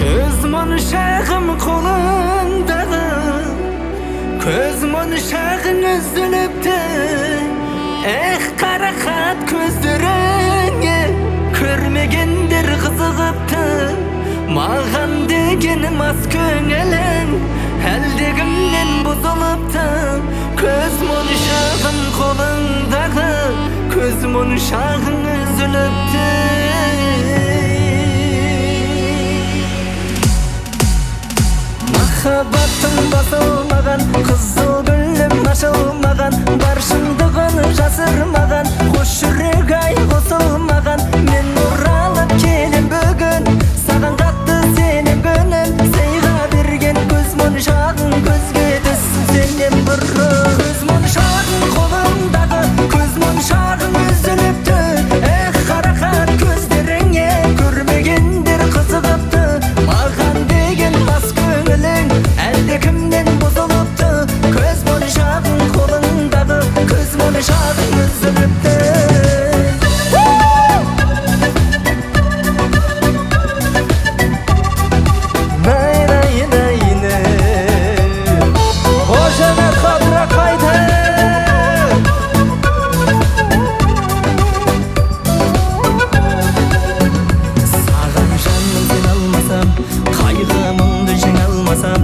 Көз моншағым қолыңдағы, көз моншағың үзіліпті. Эх, қарақат көздеріңе көрмегендер қызығыпты. Маған деген мас көңілің әлдекімнен бұзылыпты. Көз моншағым қолыңдағы, көз моншағың үзіліпті. Махаббаттың басылмаған, қызыл гүлім ашылмаған, бар шындығын жасырмаған, қос жүрек ай қосылмаған. Мен оралып келем бүгін, саған қатты сенем күнім. Сыйға берген көз моншағың көзге түссін сенен бұрын. Көз моншағың қолымдағы, көз моншағың үзіліпті. Эх, қарақат көздеріңе көрмегендер қызығыпты. Маған деген мас көңілің әлдекімнен бұзылыпты. Көз моншағың қолыңдағы, көз моншағың үзіліпті. Қошемет қаттырақ қайты! Саған жаным сен алмасам, қайғы мұңды жеңе алмасам,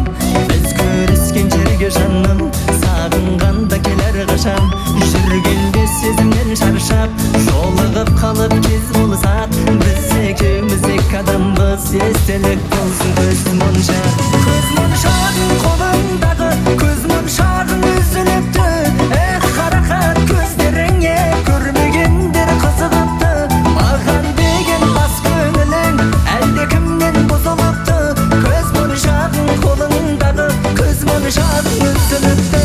біз көріскен жерге жаным сағынғанда келер қашан. Жүргенде сезімнен шаршап, жолығып қалып кез болсақ, біз екеуміз екі адамбыз, естелік болсын көз моншақ. Көз моншағың қолыңдағы, көз моншағың үзіліпті. Эх, қарақат көздеріңе көрмегендер қызығыпты. Маған деген мас көңілің әлдекімнен бұзылыпты. Көз моншағың қолыңдағы, көз моншағың үзіліпті.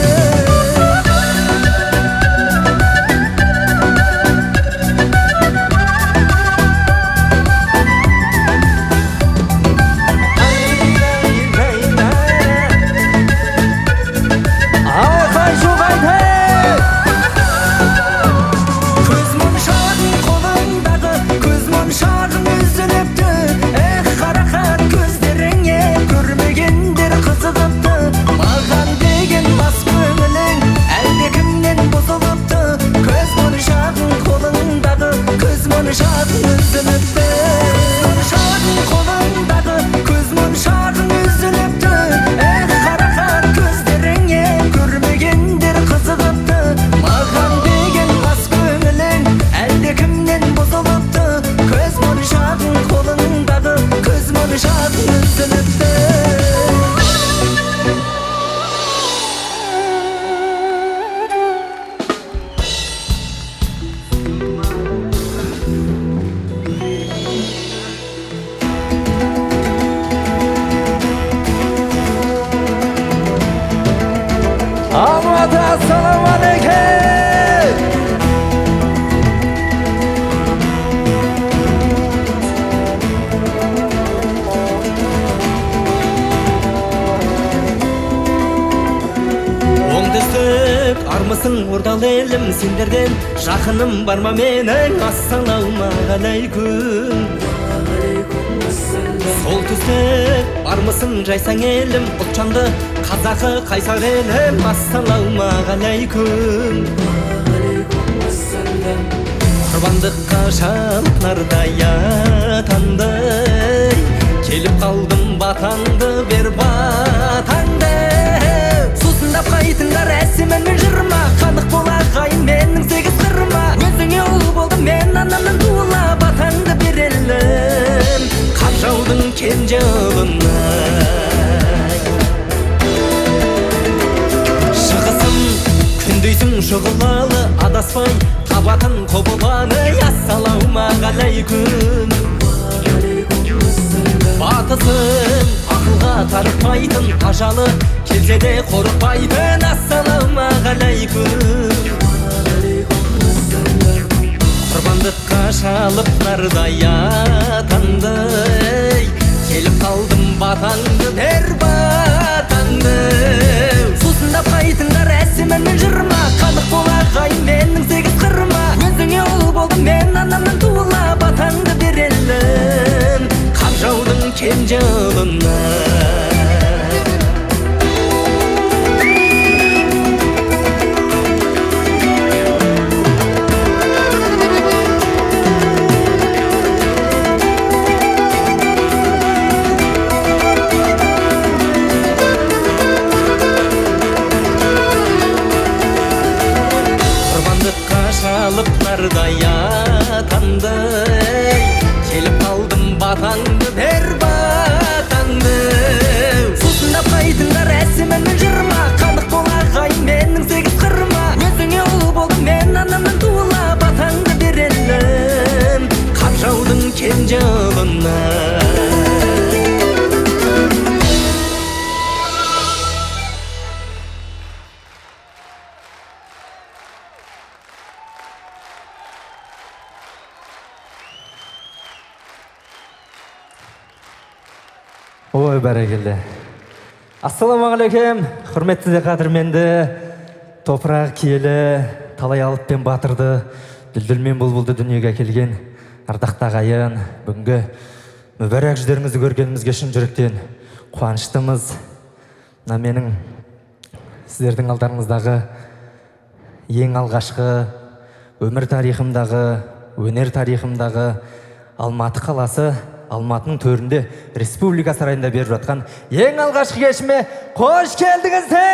Айқай шу қайты! Көз моншағың қолыңдағы, көз моншағың үзіліпті. Эх, қарақат көздеріңе көрмегендер қызығыпты. Маған деген мас көңілің әлдекімнен бұзылыпты. Көз моншағың қолыңдағы, көз моншағың үзіліпті. Моншағың қолыңдағы, көз моншағың үзіліпті. Эх, қарақат көздеріңе көрмегендер қызығыпты. Маған деген мас көңілің әлдекімнен бұзылыпты. Көз моншағың қолыңдағы, көз моншағың үзіліпті. Алматы, ассалаумағалейкум! Оңтүстік, армысың ордалы елім, сендерден жақыным бар ма менің? Ассалаумағалейкум. Солтүстік, бармысың жайсаң елім, ұлтжанды қазақы қайсар елім. Ассалаумағалейкум. Құрбандыққа шалқардай атанды, келіп қалдым батаңды бер батаңды. Сусындап қайтыңдар әсем әнмен жырма, қанық бол ағайын менің сегіз қырыма. Өзіңе ұл болдым мен анамнан туыла, батаңды берелім қар жаудың кенже ұлына. Шығысым күндейсің шұғылалы, адаспай табатын құбыланы. Ассалаумағалейкум. Батысым ақылға тарықпайтын, ажалы келсе де қорықпайтын. Ассалаумағалейкум. Құрбандыққа шалып нардай атанды, келіп қалдым батаңды бер батаңды. Сусындап қайтыңдар әсем әнмен жырма, қанық бол ағайын менің сегіз қырыма. Өзіңе ұл болдым мен анамнан туыла, батаңды берелім қар жаудың кенже. ұлына. Құрбандыққа шалып нардай атанды, келіп қалдым батаңды бер батаңды. Сусындап қайтыңдар әсем әнмен жырыма, қанық бол ағайын менің сегіз қырыма. Өзіңе ұл болдым мен анамнан туыла, батаңды берелім Қаржаудың кенже ұлына. Ой, бәрекелді. Ассалаумағалейкум, құрметті де қадірменді, топырақ киелі, талай алып пен батырды, дүлдүл мен бұлбұлды дүниеге әкелген ардақты ағайын, бүгінгі мүбәрәк жүздеріңізді көргенімізге шын жүректен қуаныштымыз. Мына менің сіздердің алдарыңыздағы ең алғашқы өмір тарихымдағы, өнер тарихымдағы Алматы қаласы, Алматының төрінде Республика сарайында беріп жатқан ең алғашқы кешіме қош келдіңіздер!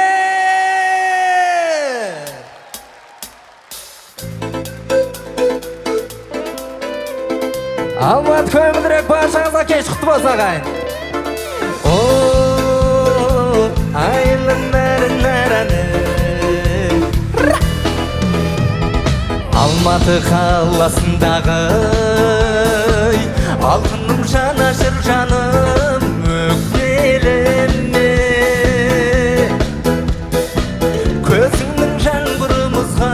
Алматы көңілдірек баршаңызға кеш құтты болсын, ағайын! О, Алматы қаласындағы алтыным жанашыр жаным өкпелеме, көзіңнің жаңбыры мұзға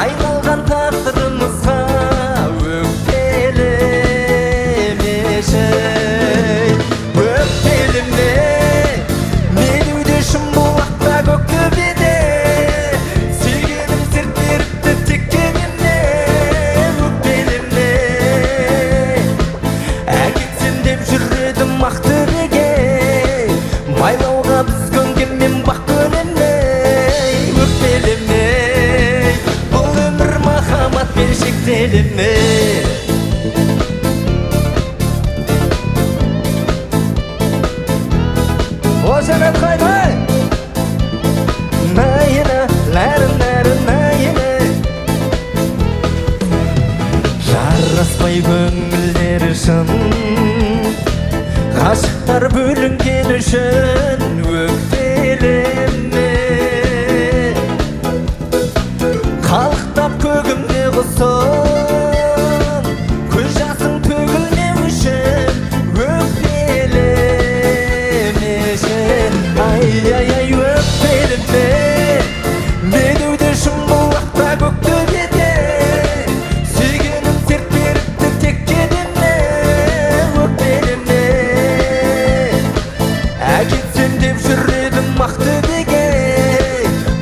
айналған тағдырымызға өкпелемеші, өкпелеме. Медеуде Шымбұлақта Көктөбеде сүйгенім серт беріпті текке деме, өкпелеме. Әкетсем деп жүр едім Ақтөбеге, байлауға біз көнгенмен бақ көнеме, өкпелеме. Бұл өмір махаббатпен шектеле ме? Қошемет қайдай! Найына, ләрі, нәрі, найына. Жараспай көңілдері шын, ғашықтар бөлінген үшін өкпелеме. Қалықтап көгімде құсым, көз жасың төгілмеу үшін өкпелемеші. Ай-ай-ай, өкпелеме. Медеуде Шымбұлақта Көктөбеде сүйгенім серт беріпті текке деме, өкпелеме. Әкетсем деп жүр едім Ақтөбеге,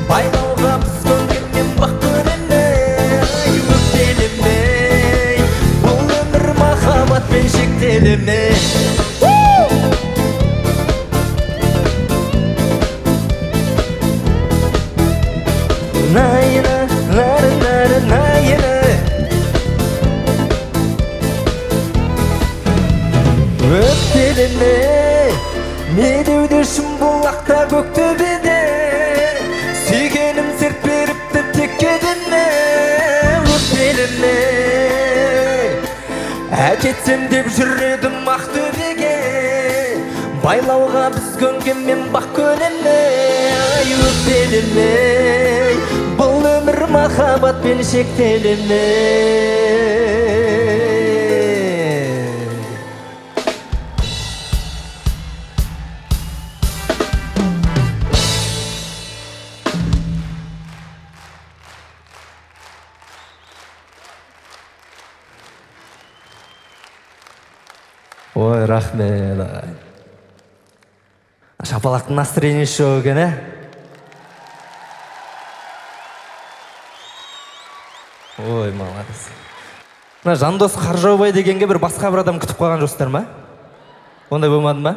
байлауға біз көнгенмен бақ көнеме, өкпелеме. Бұл өмір махаббатпен шектеле ме? Найына, нары, нары, найына. Өкпелеме, Медеуде Шымбұлақта Көктөбеде сүйгенім серт беріпті текке деме, өкпелеме. Әкетсем деп жүр едім Ақтөбеге, байлауға біз көнгенмен бақ көнеме, өкпелеме. Бұл өмір махаббатпен шектеле ме? Ой, рахмет, ағайын. Шапалақтың настроениесі жоқ екен, ә? Ой, молодец. Мына Жандос Қаржаубай дегенге бір басқа бір адам күтіп қалған жоқсыздар ма? Ондай болмады ма?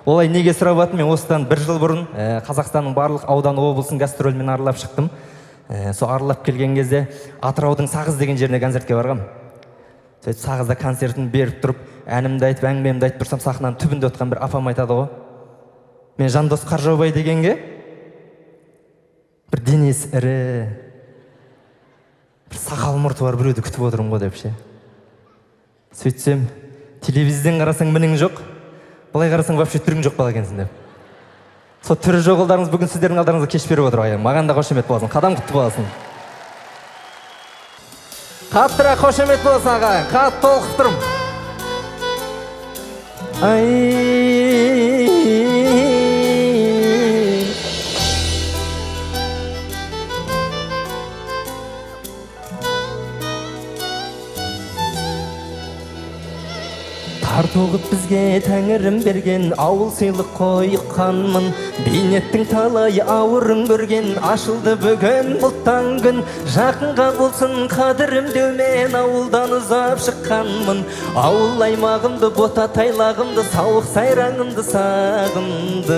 Олай неге сұрап жатырмын? Мен осыдан бір жыл бұрын Қазақстанның барлық аудан облысын гастрольмен аралап шықтым. Сол аралап келген кезде Атыраудың Сағыз деген жеріне концертке барғам. Сөйтіп Сағызда концертін беріп тұрып, әнімді айтып, әңгімемді айтып тұрсам, сахнаның түбінде отырған бір апам айтады ғой. Мен Жандос Қаржаубай дегенге бір денесі ірі, бір сақал мұрты бар біреуді күтіп отырмын ғой деп ше. Сөйтсем, телевизорден қарасаң мінің жоқ, былай қарасаң вообще түрің жоқ бала екенсің деп. Сол түрі жоқ ұлдарыңыз бүгін сіздердің алдарыңызда кеш беріп отыр ағайын. Маған да қошемет болсын, қадам құтты болсын. Қаттырақ қошемет болсын ағайын, қатты толқып тұрмын. Ай, тар тоғып бізге тәңірім берген ауыл сыйлық қойыққанмын. Бейнеттің талай ауырын көрген, ашылды бүгін бұлттан күн. Жақынға болсын қадірім деумен ауылдан ұзап шыққанмын. Ауыл аймағымды, бота тайлағымды, сауық сайраңымды сағындым.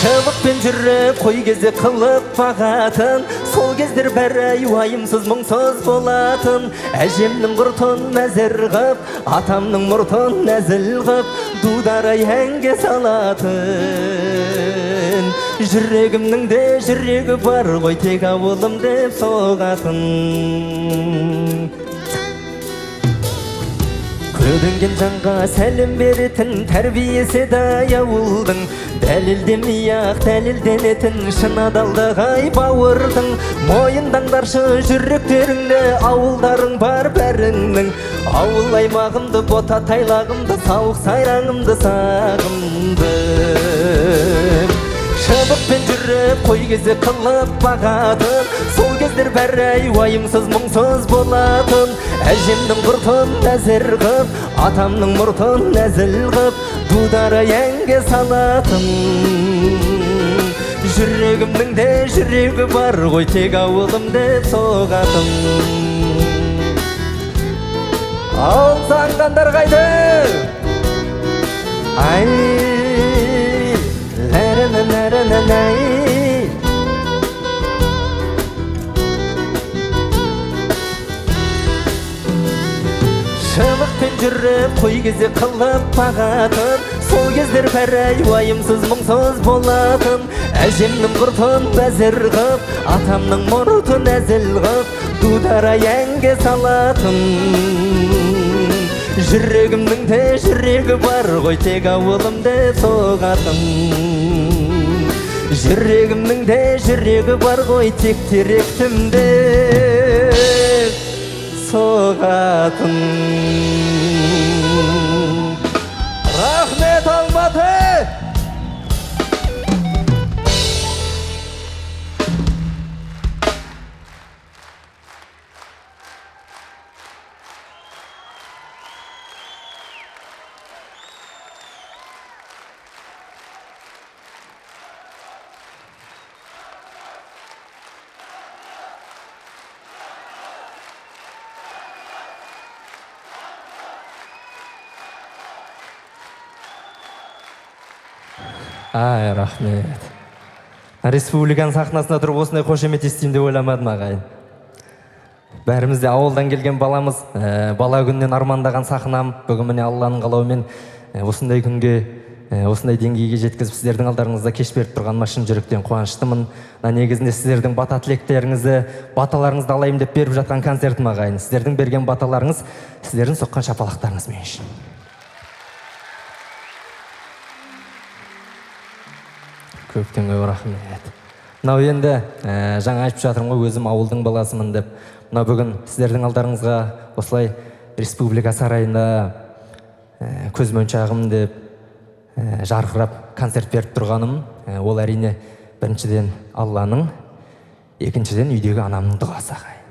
Шыбықпен жүріп қой кезде қылып бағатын, сол кездер бәрі уайымсыз мұңсыз болатын. Әжемнің құртын мәзір қып, атамның мұртын әзіл қып, дударай әнге салатын. Жүрегімнің де жүрегі бар ғой, тек ауылым деп соғатын. Көрінген жанға сәлем беретін, тәрбиесі дай ауылдың. Дәлелдемей-ақ дәлелденетін, шын адалдық ай бауырдың. Мойындаңдаршы жүректеріңді, ауылдарың бар бәріңнің. Ауыл аймағымды, бота тайлағымды, сауық сайраңымды сағындым. Шыбықпен жүріп қой кезде қылып бағатын, сол кездер бәрі уайымсыз мұңсыз болатын. Әжемнің құртын әзір қып, атамның мұртын әзіл қып, дударай әнге салатын. Жүрегімнің де жүрегі бар ғой, тек ауылым деп соғатын. Ауыл сағынғандар қайда? Ай, лә-рә-лә-лә-рә-лә-ләй. Шыбықпен жүріп қой кезде қылып бағатын, сол кездер бәрі уайымсыз мұңсыз болатын. Әжемнің құртын әзір қып, атамның мұртын әзіл қып, дударай әнге салатын. Жүрегімнің де жүрегі бар ғой, тек ауылым деп соғатын. Жүрегімнің де жүрегі бар ғой, тек теректім деп соғатын. Рахмет, Алматы! Ай, рахмет. Республиканың сахнасында тұрып осындай қошемет естимін деп ойламадым ағайын. Бәріміз де ауылдан келген баламыз, бала күннен армандаған сахнам, бүгін міне Алланың қалауымен осындай күнге, осындай деңгейге жеткізіп сіздердің алдарыңызда кеш беріп тұрғаныма шын жүректен қуаныштымын. Мына негізінде сіздердің бата тілектеріңізді, баталарыңызды алайын деп беріп жатқан концертім ағайын. Сіздердің берген баталарыңыз, сіздердің соққан шапалақтарыңыз мен үшін. Көптен көп рахмет. Мынау енді, жаңа айтып жатырмын ғой, өзім ауылдың баласымын деп. Мынау бүгін сіздердің алдарыңызға осылай Республика сарайында, көзмоншағым деп, жарқырап концерт беріп тұрғаным, ол әрине біріншіден Алланың, екіншіден үйдегі анамның дұғасы ағайын.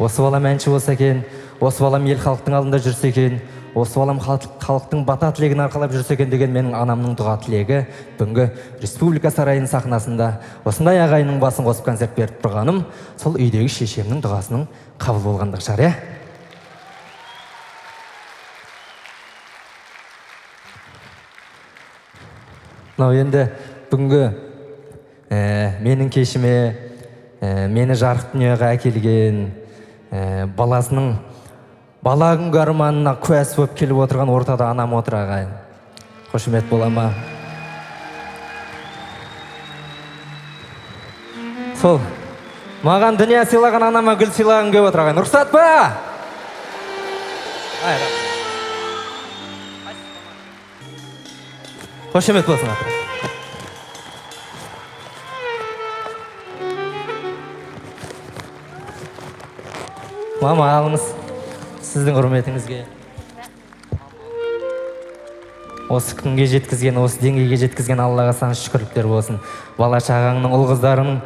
Осы балам әнші болса екен, осы балам ел халықтың алдында жүрсе екен, Осы балам халықтың бата тілегін арқалап жүрсе екен деген менің анамның дұға тілегі. Бүгінгі Республика сарайының сахнасында осындай ағайынның басын қосып концерт беріп тұрғаным сол үйдегі шешемнің дұғасының қабыл болғандығы шығар, иә? Мынау енді бүгінгі менің кешіме, мені жарық дүниеге әкелген, баласының бала күнгі арманына куәсі болып келіп отырған ортада анам отыр, ағайын. Қошемет бола ма? Сол маған дүние сыйлаған анама гүл сыйлағым келіп отыр, ағайын. Рұқсат па? Қошемет болсын, ата. Мама, алыңыз. Сіздің құрметіңізге. Осы күнге жеткізген, осы деңгейге жеткізген Аллаға сан шүкірліктер болсын. Бала шағаңның, ұл қыздарының,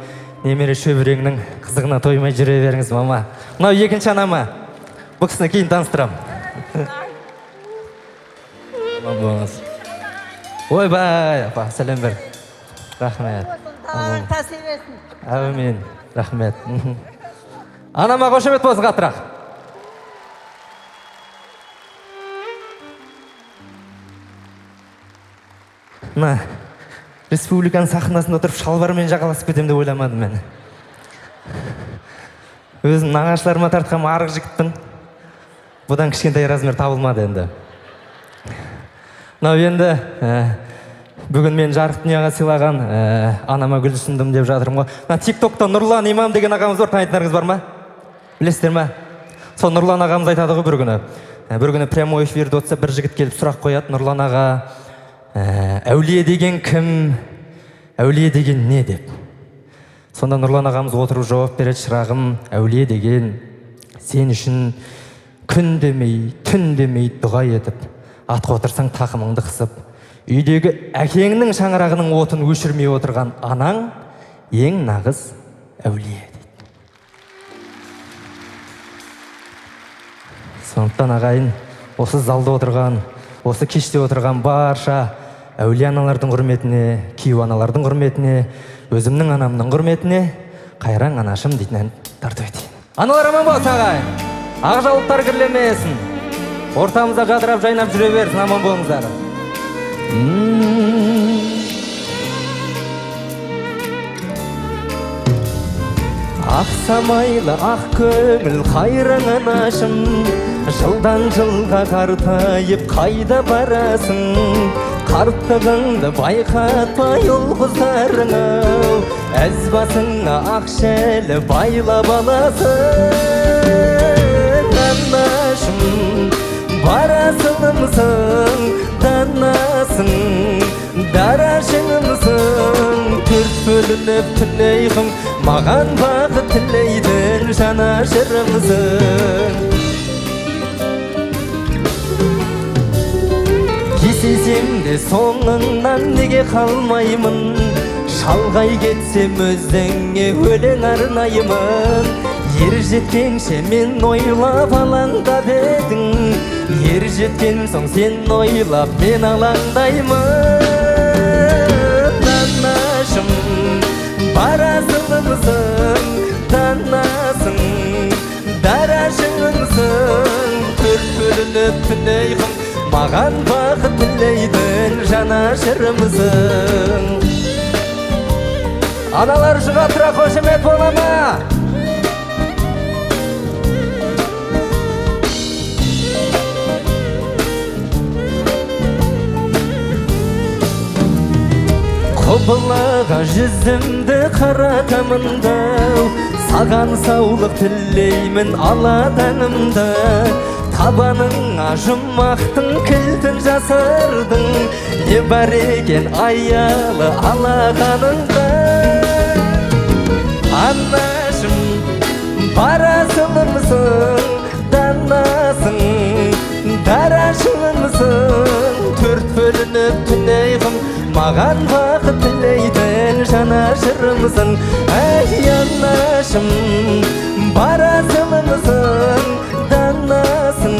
немере шөбереңнің қызығына тоймай жүре беріңіз, мама. Мынау екінші анама. Бұл кісіні кейін таныстырамын. Аман болыңыз. Ойбай, апа, сәлем бер. Рахмет. Талағың тас берсін. Әумин, рахмет. Анама қошемет болсын қаттырақ. Мына республиканың сахнасында отырып шалбармен жағаласып кетемін деп ойламадым мен. Өзім нағашыларыма тартқан арық жігітпін. Бұдан кішкентай размер табылмады енді. Мынау енді бүгін мен жарық дүниеға сыйлаған анама гүл ұсындым деп жатырмын ғой. Мына ТикТокта Нұрлан Имам деген ағамыз бар, танитындарыңыз бар ма? Білесіздер ма? Сол Нұрлан ағамыз айтады ғой бір күні. Бір күні прямой эфирде отырса, бір жігіт келіп сұрақ қояды. Нұрлан аға, әулие деген кім? Әулие деген не деп. Сонда Нұрлан ағамыз отырып жауап береді: шырағым, әулие деген сен үшін күн демей, түн демей дұға етіп, атқа отырсаң тақымыңды қысып, үйдегі әкеңнің шаңырағының отын өшірмей отырған анаң ең нағыз әулие дейді. Сондықтан ағайын, осы залда отырған, осы кеште отырған барша әулие аналардың құрметіне, күйеу аналардың құрметіне, өзімнің анамның құрметіне «Қайран анашым» дейтін ән тартып етейін. Аналар аман болсын, ағайын. Ақ жаулықтар кірлемесін. Ортамызда жадырап жайнап жүре берсін, аман болыңыздар. Ақ самайлы ақ көңіл қайран анашым, жылдан жылға қартайып қайда барасың? Қарттығыңды байқатпай ұл қыздарың ау, әз басыңа ақ шәлі байлап аласың. Анашым, бар асылымсың, данасың, дара шыңымсың. Төрт бөлініп түн ұйқың, маған бақыт тілейтін жанашырымсың. Есейсем де соңыңнан неге қалмаймын, шалғай кетсем өзіңе өлең арнаймын. Ер жеткенше мен ойлап алаңдап едің, ер жеткен соң сен ойлап мен алаңдаймын. Анашым, бар асылымсың, данасың, дара шыңымсың. Төрт бөлініп түн ұйқың, маған бақыт тілейтін жанашырымсың. Аналар үшін қаттырақ қошемет бола ма? Құбылаға жүзімді қаратамын да, саған саулық тілеймін ала таңымда. Табаныңа жұмақтың кілтін жасырдың, не бар екен аялы алақаныңда. Анашым, бар асылымсың, данасың, дара шыңымсың. Төрт бөлініп түн ұйқым, маған бақыт тілейтін жанашырымсың. Әй, анашым, бар асылымсың, данасың,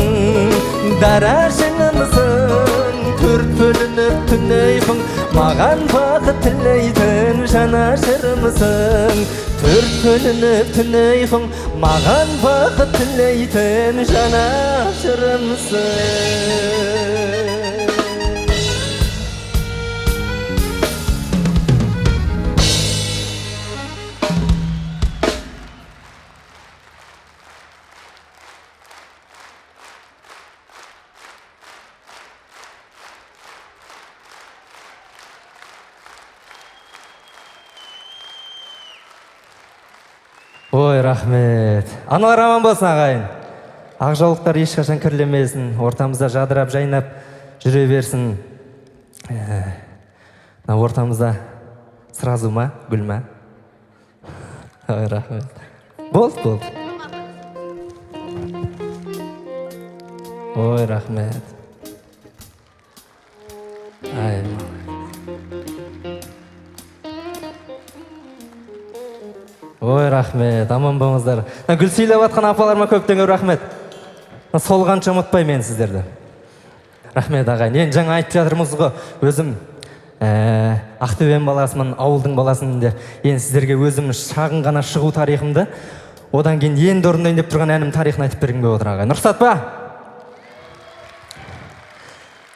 Дара шыңымсың, төрт бөлініп түн ұйқың, маған бақыт тілейтін жанашырмысың. Төрт бөлініп түн ұйқың, маған бақыт тілейтін жанашырмысың. Ой, рахмет. Аналар аман болсын, ағайын. Ақ жаулықтар ешқашан кірлемесін, ортамызда жадырап, жайнап жүре берсін. Мына ортамызда сразу ма, гүл ма? Ой, рахмет. Болды, болды. Ой, рахмет. Ай, ой, рахмет, аман болыңыздар. Гүл сыйлап жатқан апаларыма көптен көп рахмет. Солғанша ұмытпаймын мен сіздерді. Рахмет, ағайын. Енді жаңа айтып жатырмыз ғой, өзім Ақтөбенің баласымын, ауылдың баласымын деп. Енді сіздерге өзім шағын ғана шығу тарихымды, одан кейін енді орындайын деп тұрған әнім тарихын айтып бергім келіп отыр, ағайын. Рұқсат па?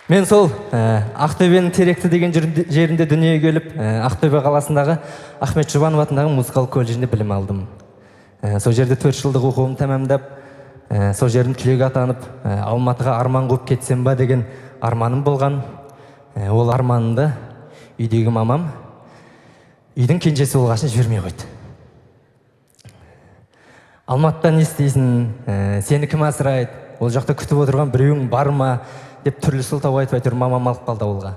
Мен сол Ақтөбенің Теректі деген жерінде дүниеге келіп, Ақтөбе қаласындағы Ахмет Жұбанов атындағы музыкалық колледжінде білім алдым. Сол жерде 4 жылдық оқуымды тәмамдап, сол жердің түлегі атанып, Алматыға арман қуып кетсем ба деген арманым болған. Ол арманымды үйдегі мамам үйдің кенжесі болғасын жібермей қойды. Алматыда не істейсің, сені кім асырайды, ол жақта күтіп отырған біреуің бар ма деп түрлі сылтау айтып, әйтеуір мамам алып қалды ауылға.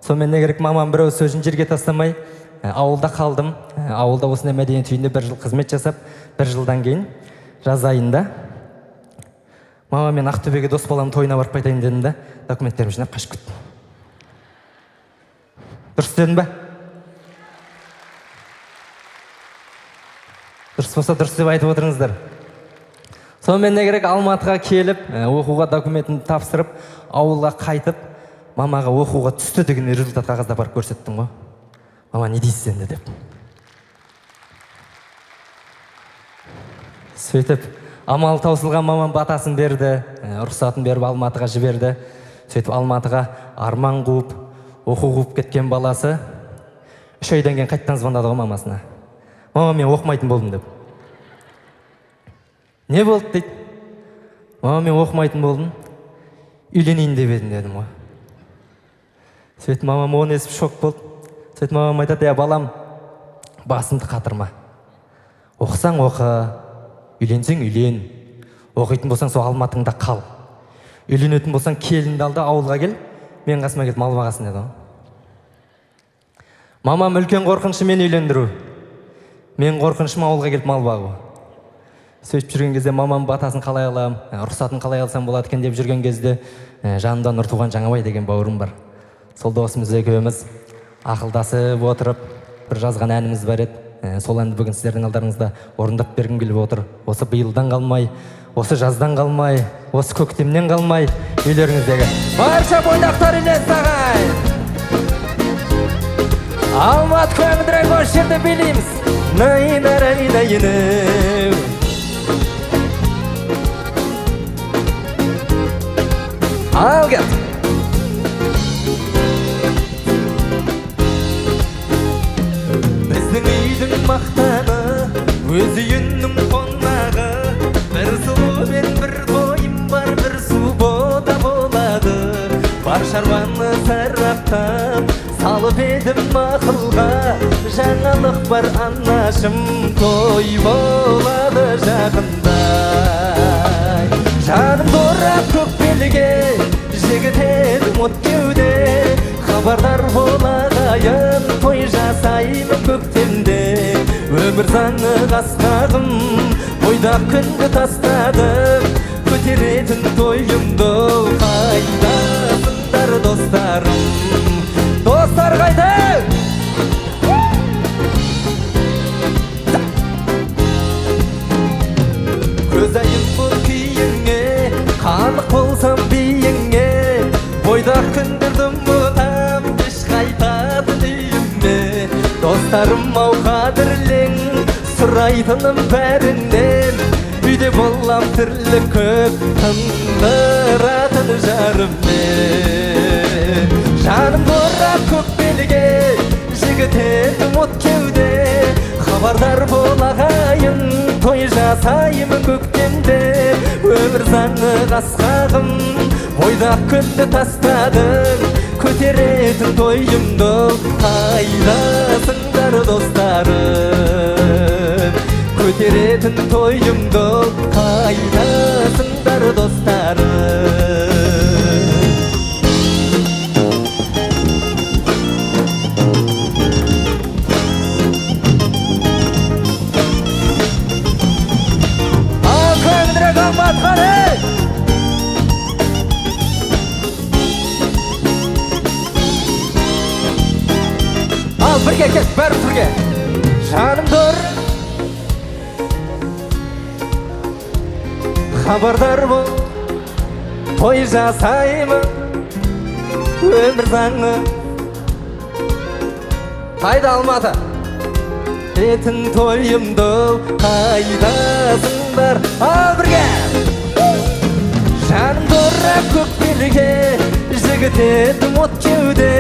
Сонымен не керек, мамам біреу сөзін жерге тастамай, ауылда қалдым. Ауылда осындай мәдениет үйінде бір жыл қызмет жасап, бір жылдан кейін жаз айында мама мен Ақтөбеге дос баламның тойына барып қайтайын дедім да, документтерімді жинап қашып кеттім. Дұрыс дедім ба? Дұрыс болса дұрыс деп айтып отырыңыздар. Сонымен не керек, Алматыға келіп, оқуға документімді тапсырып, ауылға қайтып, мамаға оқуға түсті деген результат қағазда барып көрсеттім ғой. Мама, не дейсіз енді деп. Сөйтіп, амал таусылған мамам батасын берді, рұқсатын беріп Алматыға жіберді. Сөйтіп Алматыға арман қуып, оқу қуып кеткен баласы 3 айдан кейін қайтадан звондады ғой мамасына. Мама, мен оқымайтын болдым деп. Не болды дейді. Мама, мен оқымайтын болдым, үйленейін деп едім дедім ғой. Сөйтіп мамам оны естіп шок болды. Сөйтіп мамам айтады, я балам, басымды қатырма. Оқысаң оқы, үйленсең үйлен. Оқитын болсаң сол Алматыңда қал. Үйленетін болсаң келінді ал да ауылға кел, мен қасыма келіп мал бағасың деді ғой. Мамам үлкен қорқынышы мен үйлендіру. Мен қорқынышым ауылға келіп мал бағу. Сөйтіп жүрген кезде мамам батасын қалай алам, рұқсатын қалай алсам болады екен деп жүрген кезде, жанымда Нұртуған Жаңабай деген бауырым бар. Сол досымыз екеуміз ақылдасып отырып бір жазған әніміз бар еді. Сол әнді бүгін сіздердің алдарыңызда орындап бергім келіп отыр. Осы биылдан қалмай, осы жаздан қалмай, осы көктемнен қалмай үйлеріңіздегі барша бойдақтар үйленсін, ағайын. Алматы көңілдірек осы жерде билейміз. Най, най, най, най. Ал кет. Біздің үйдің мақтаны, өз үйінің қонағы, бір сұлу мен бір тойым бар, бір суббота болады. Бар шаруаны сараптап, салып едім ақылға, жаңалық бар анашым, той болады жақында. Жаным борап көк белге, жігіт едім от кеуде, хабардар бол ағайын, той жасаймын көктемде. Өмір заңы қасқағым, бойдақ күнді тастадым, көтеретін тойымды қайдасыңдар достарым. Достар қайда? Көзайым бұл күйіңе, қанық болсам биіңе, Достарым ау қадірлең, сұрайтыным бәрінен. Үйде болам тірлік көп, тындыратын жарыммен. Жаным борап көк белге, жігіт едім от кеуде. Хабардар бол ағайын, той жасаймын көктемде. Өмір заңы қасқағым, бойдақ күнді тастадың. Көтеретін тойымды, қайдасыңдар достарым? Көтеретін тойымды, қайдасыңдар достарым? Ал көңілдірек Алматыға! Ал бірге кет, бәрі бірге. Жаным тұр, хабардар бол, той жасаймын, өмір заңы. Қайда Алматы? Етін тойымды, қайдасыңдар? Ал бірге! Жаным торап көк белге, жігіт едім от кеуде.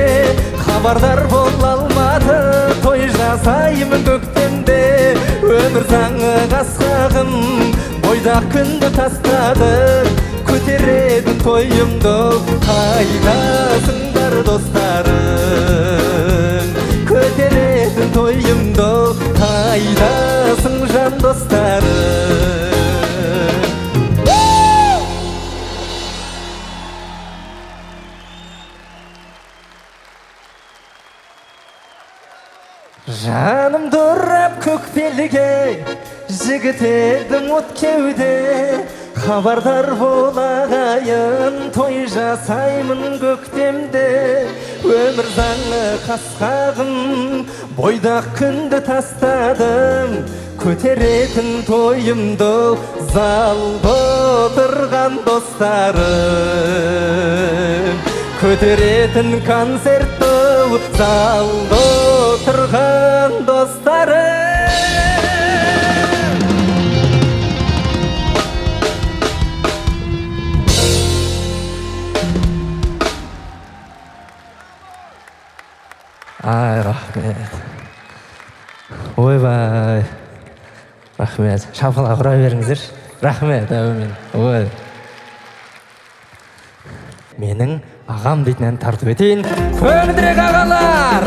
Хабардар бол Алматы, той жасаймын көктемде. Өмір заңы қасқағым, бойдақ күнді тастадым. Көтеретін тойымды, қайдасыңдар достарым? Көтеретін тойымды, қайдасың жан достарым? Жаным дұрап көк белге, жігіт едім от кеуде. Хабардар бол ағайын, той жасаймын көктемде. Өмір заңы қасқағым, бойдақ күнді тастадым. Көтеретін тойымды, залда отырған достарым. Көтеретін концертті, залда отырған достарым. Ай, рахмет. Ойбай. Рахмет. Шапалақ ұра беріңіздерші. Рахмет, әумин. Ой. Менің ағам дейтін ән тартып етейін. Көңілдірек ағалар!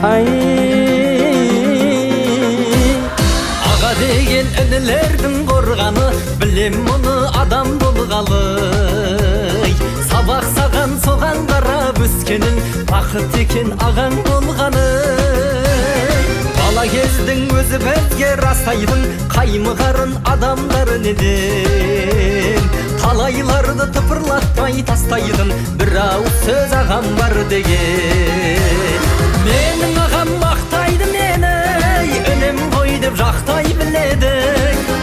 Ай! Аға деген інілердің қорғаны, білем мұны адам болғалы. Сабақ саған соған қарап өскенін, бақыт екен ағаң болғаны. Бала кездің өзі бізге растайтын, қаймығарын адамдар неден. Талайларды тыпырлатпай тастайтын, бір ауыз сөз ағам бар деген. Менің ағам мақтайды мені, інім ғой деп жақтай біледі.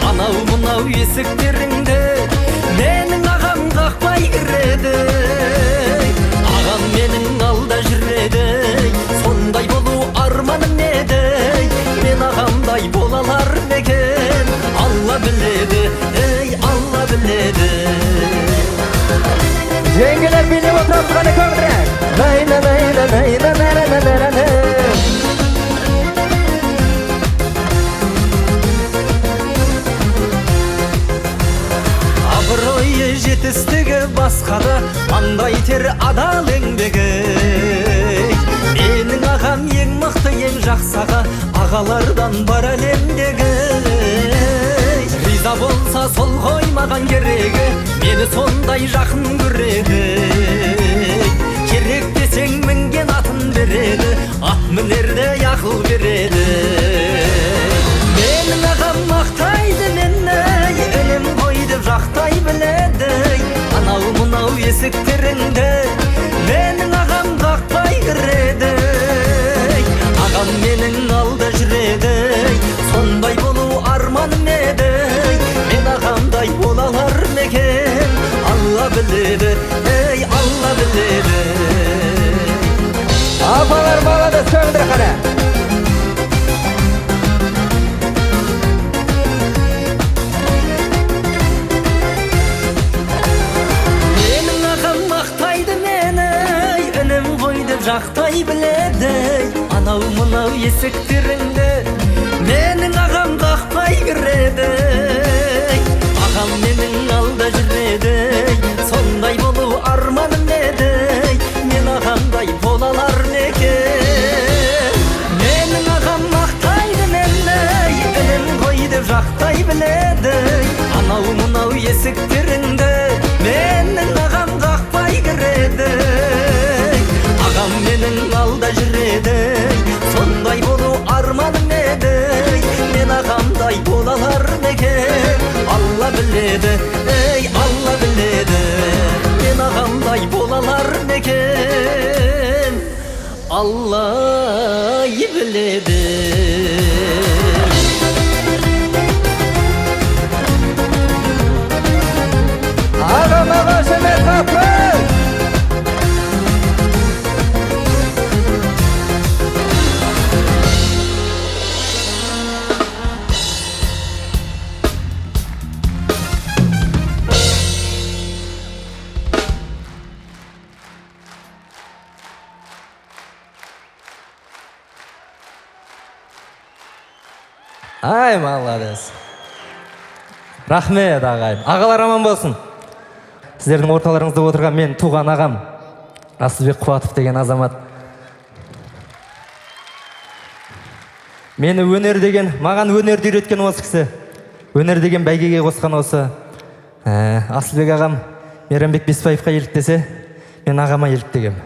Анау мынау есіктеріңді менің ағам қақпай кіреді. Ағам менің алда жүреді, сондай болу арманым еді. Мен ағамдай бола алар ма екен, Алла біледі, ей Алла біледі. Жеңгелер билеп отырамыз қане көбірек. Най на най на най на на на на на на. Абыройы жетістігі басқада, маңдай тері адал еңбегі. Менің ағам ең мықты, ең жақсы аға, ағалардан бар әлемдегі. Риза болса сол ғой маған керегі, мені сондай жақын көреді. Керек десең мінген атын береді, ат мінерде ақыл береді. Менің ағам мақтайды мені, інім ғой деп жақтай біледі. Анау мынау есіктеріңді менің ағам қақпай кіреді. Ағам менің алда жүреді, сондай болу арманым еді. Мен ағамдай бола алар ма екен, Алла біледі, ей Алла біледі. Апалар молодец, көңілдір қане. Менің ағам мақтайды мені, інім ғой деп жақтай біледі. Анау мынау есіктеріңді менің ағам қақпай кіреді. Ағам менің алда жүреді, сондай болу арманым еді. Мен ағамдай бола алар ма екен? Менің ағам мақтайды мені, інім ғой деп жақтай біледі. Анау мынау есіктеріңді менің ағам қақпай кіреді. Ағам менің алда жүреді, сондай болу арманым еді. Мен ағамдай бола алар ма екен? Алла біледі, ей, Алла біледі. Мен ағамдай бола алар ма екен? Алла біледі. Ағама қошемет қапы! Ай, молодец. Рахмет, ағайын. Ағалар аман болсын. Сіздердің орталарыңызда отырған мен туған ағам Асылбек Қуатов деген азамат. Мені өнер деген, маған өнерді үйреткен осы кісі. Өнер деген бәйгеге қосқан осы. Асылбек ағам Мейрамбек Беспаевқа еліктесе, мен ағама еліктегем.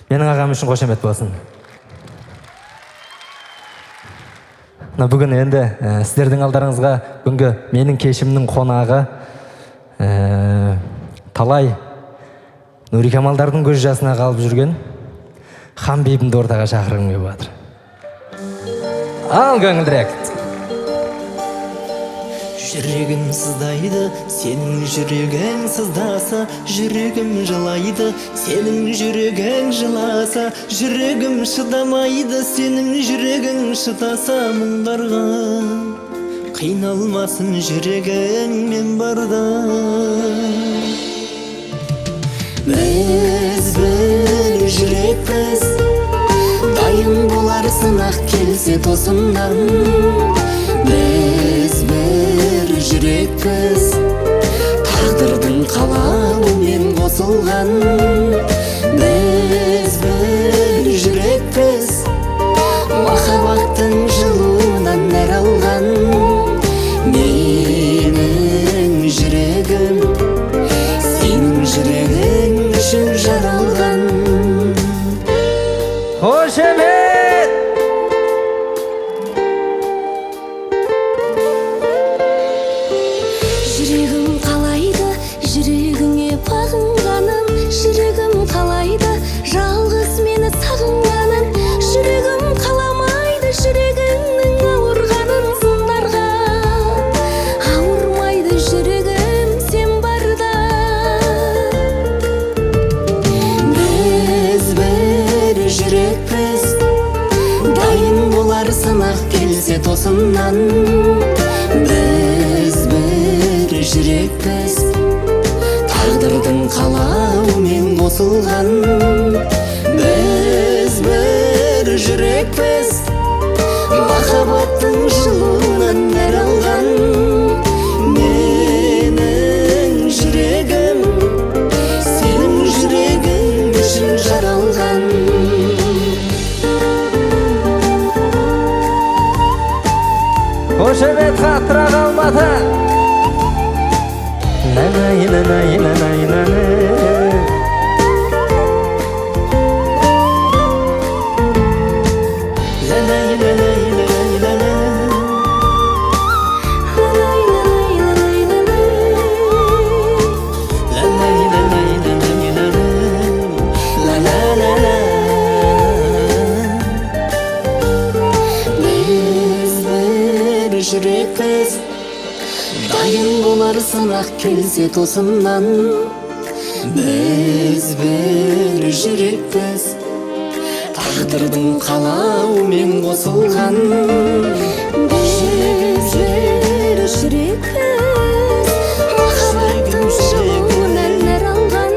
Менің ағам үшін қошемет болсын. Мына бүгін енді сіздердің алдарыңызға бүгінгі менің кешімнің қонағы талай Нурикамалдардың көз жасына қалып жүрген Ханбибімді ортаға шақырғым келіп жатыр. Ал көңілдірек. Жүрегім сыздайды, сенің жүрегің сыздаса, жүрегім жылайды, сенің жүрегің жыласа, жүрегім шыдамайды, сенің жүрегің шыдаса мұңдарға. Қиналмасын жүрегің мен барда. Біз бір жүрекпіз, дайын болар сынақ келсе тосыннан. Біз бір жүрекпіз, тағдырдың қалауымен қосылған. Біз бір жүрекпіз, махаббаттың жылуынан нәр алған. Менің жүрегім сенің жүрегің үшін жаралған. Қошемет! Жүрегім қалайды, жүрегіңе бағынғанын, жүрегім қалайды, жалғыз мені сағынғанын, жүрегім қаламайды, жүрегіңнің ауырғанын сындарға. Ауырмайды жүрегім сен барда. Біз бір жүрекпіз, дайын болар сынақ келсе тосыннан. Біз бір жүрекпіз, тағдырдың қалауымен қосылған. Біз бір жүрекпіз, махаббаттың жылуынан нәр алған. Менің жүрегім сенің жүрегің үшін жаралған. Қошемет қаттырақ, Алматы! Нанай, нанай, нанай, нанай. Лалай, лалай, лалай, лалай. Лалай, лалай, лалай, лалай. Лалай, лалай, лалай, лалай. Ла-ла-ла-ла. Біз бір жүрекпіз, дайын болар сынақ келсе тосыннан. Біз бір жүрекпіз, Тағдырдың қалауымен қосылған. Біз бір жүрекпіз, махаббаттың жылуынан нәр алған.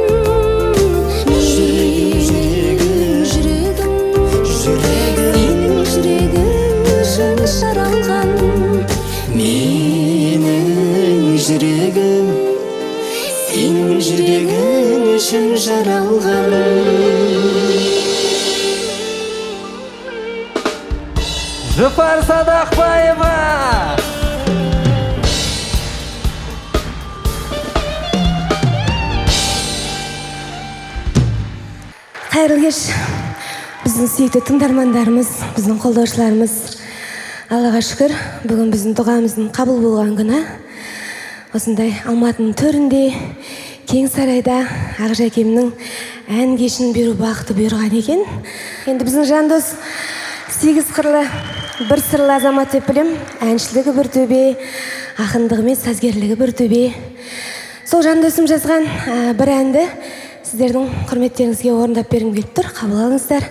Менің жүрегім сенің жүрегің үшін жаралған. Менің жүрегім сенің жүрегің үшін жаралған. Жұпар Садақбаева. Қайырлы кеш, біздің сүйікті тыңдармандарымыз, біздің қолдаушыларымыз. Аллаға шүкір, бүгін біздің дұғамыздың қабыл болған күні. Осындай Алматының төрінде, кең сарайда Ақжәкемнің ән кешін беру бақыты бұйырған екен. Енді біздің Жандос сегіз қырлы, бір сырлы азамат деп білем. Әншілігі бір төбе, ақындығы мен сазгерлігі бір төбе. Сол Жандосым жазған бір әнді сіздердің құрметтеріңізге орындап бергім келіп тұр. Қабыл алыңыздар.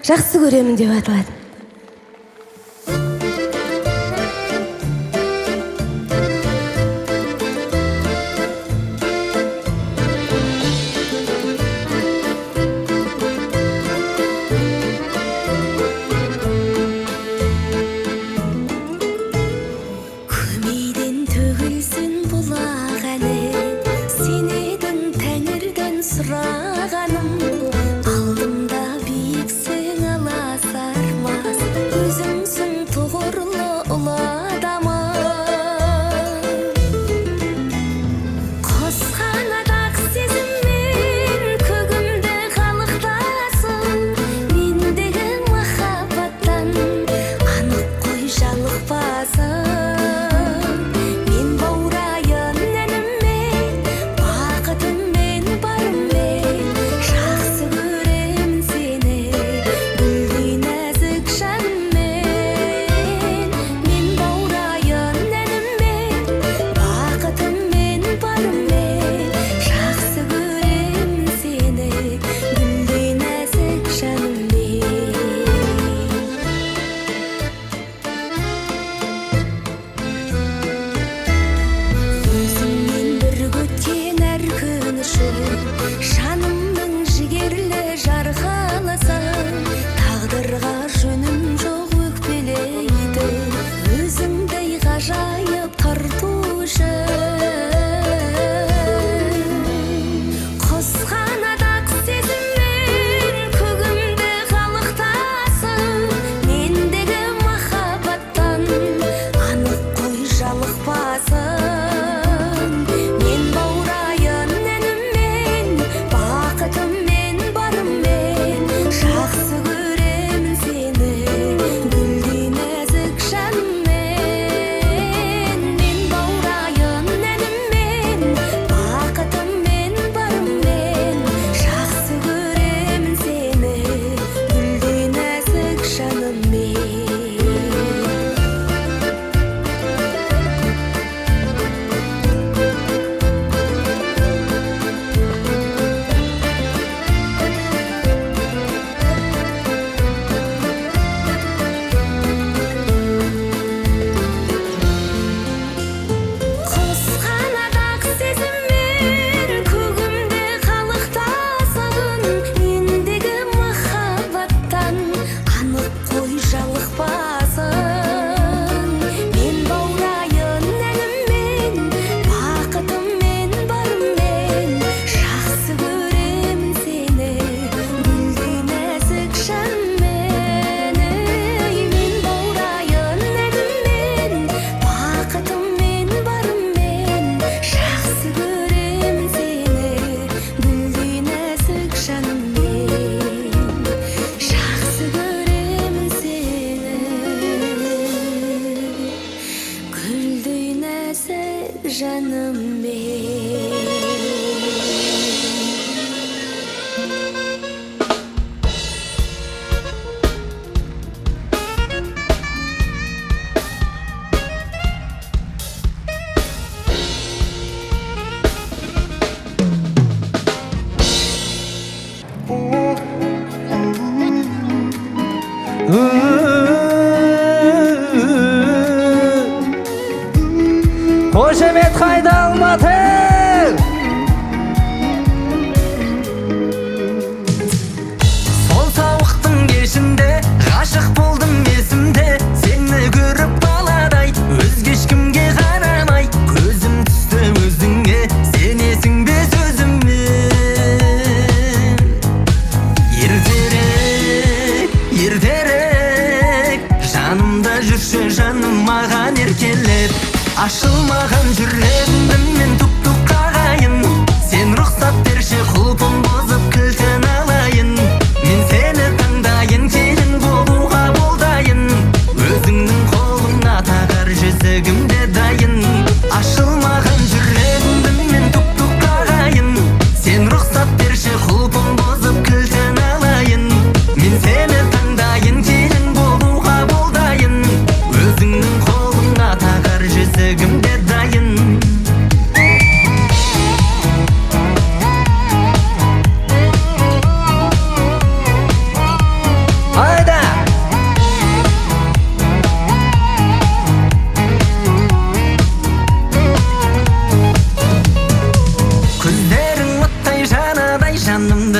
Жақсы көремін деп аталады. Көмейден төгілсін бұлақ әні, сен едің тәңірден сұрағаным. Алдымда биіксің аласа арман.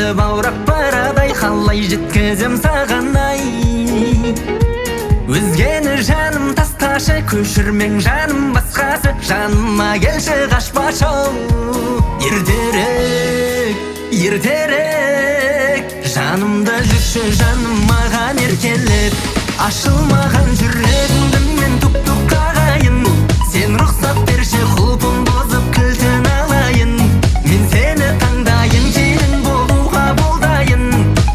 Жүрегімді баурап барадай, қалай жеткізем саған ай. Өзгені жаным тасташы, көшірмең жаным басқасы, жаныма келші қашпашы. Ертерек, ертерек, жанымда жүрші жаным маған еркелеп. Ашылмаған жүрегімді мен тұп-тұп қағайын, сен рұқсат берші құлпын бұзып кілтін алайын. Мен сені таңдайын, келін болуға болдайын,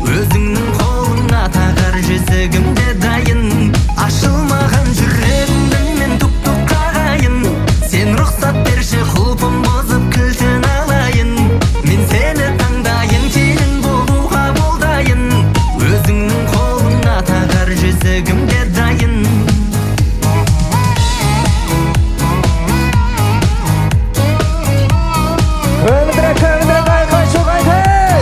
өзіңнің қолыңа тағар жүзігім де дайын. Ашылмаған жүрегімді мен тұп-тұп қағайын, сен рұқсат берші құлпын бұзып кілтін алайын. Мен сені таңдайын, келін болуға болдайын, өзіңнің қолыңа тағар жүзігім де дайын. Көңілдірек, көңілдірек, айқай шу, айқай!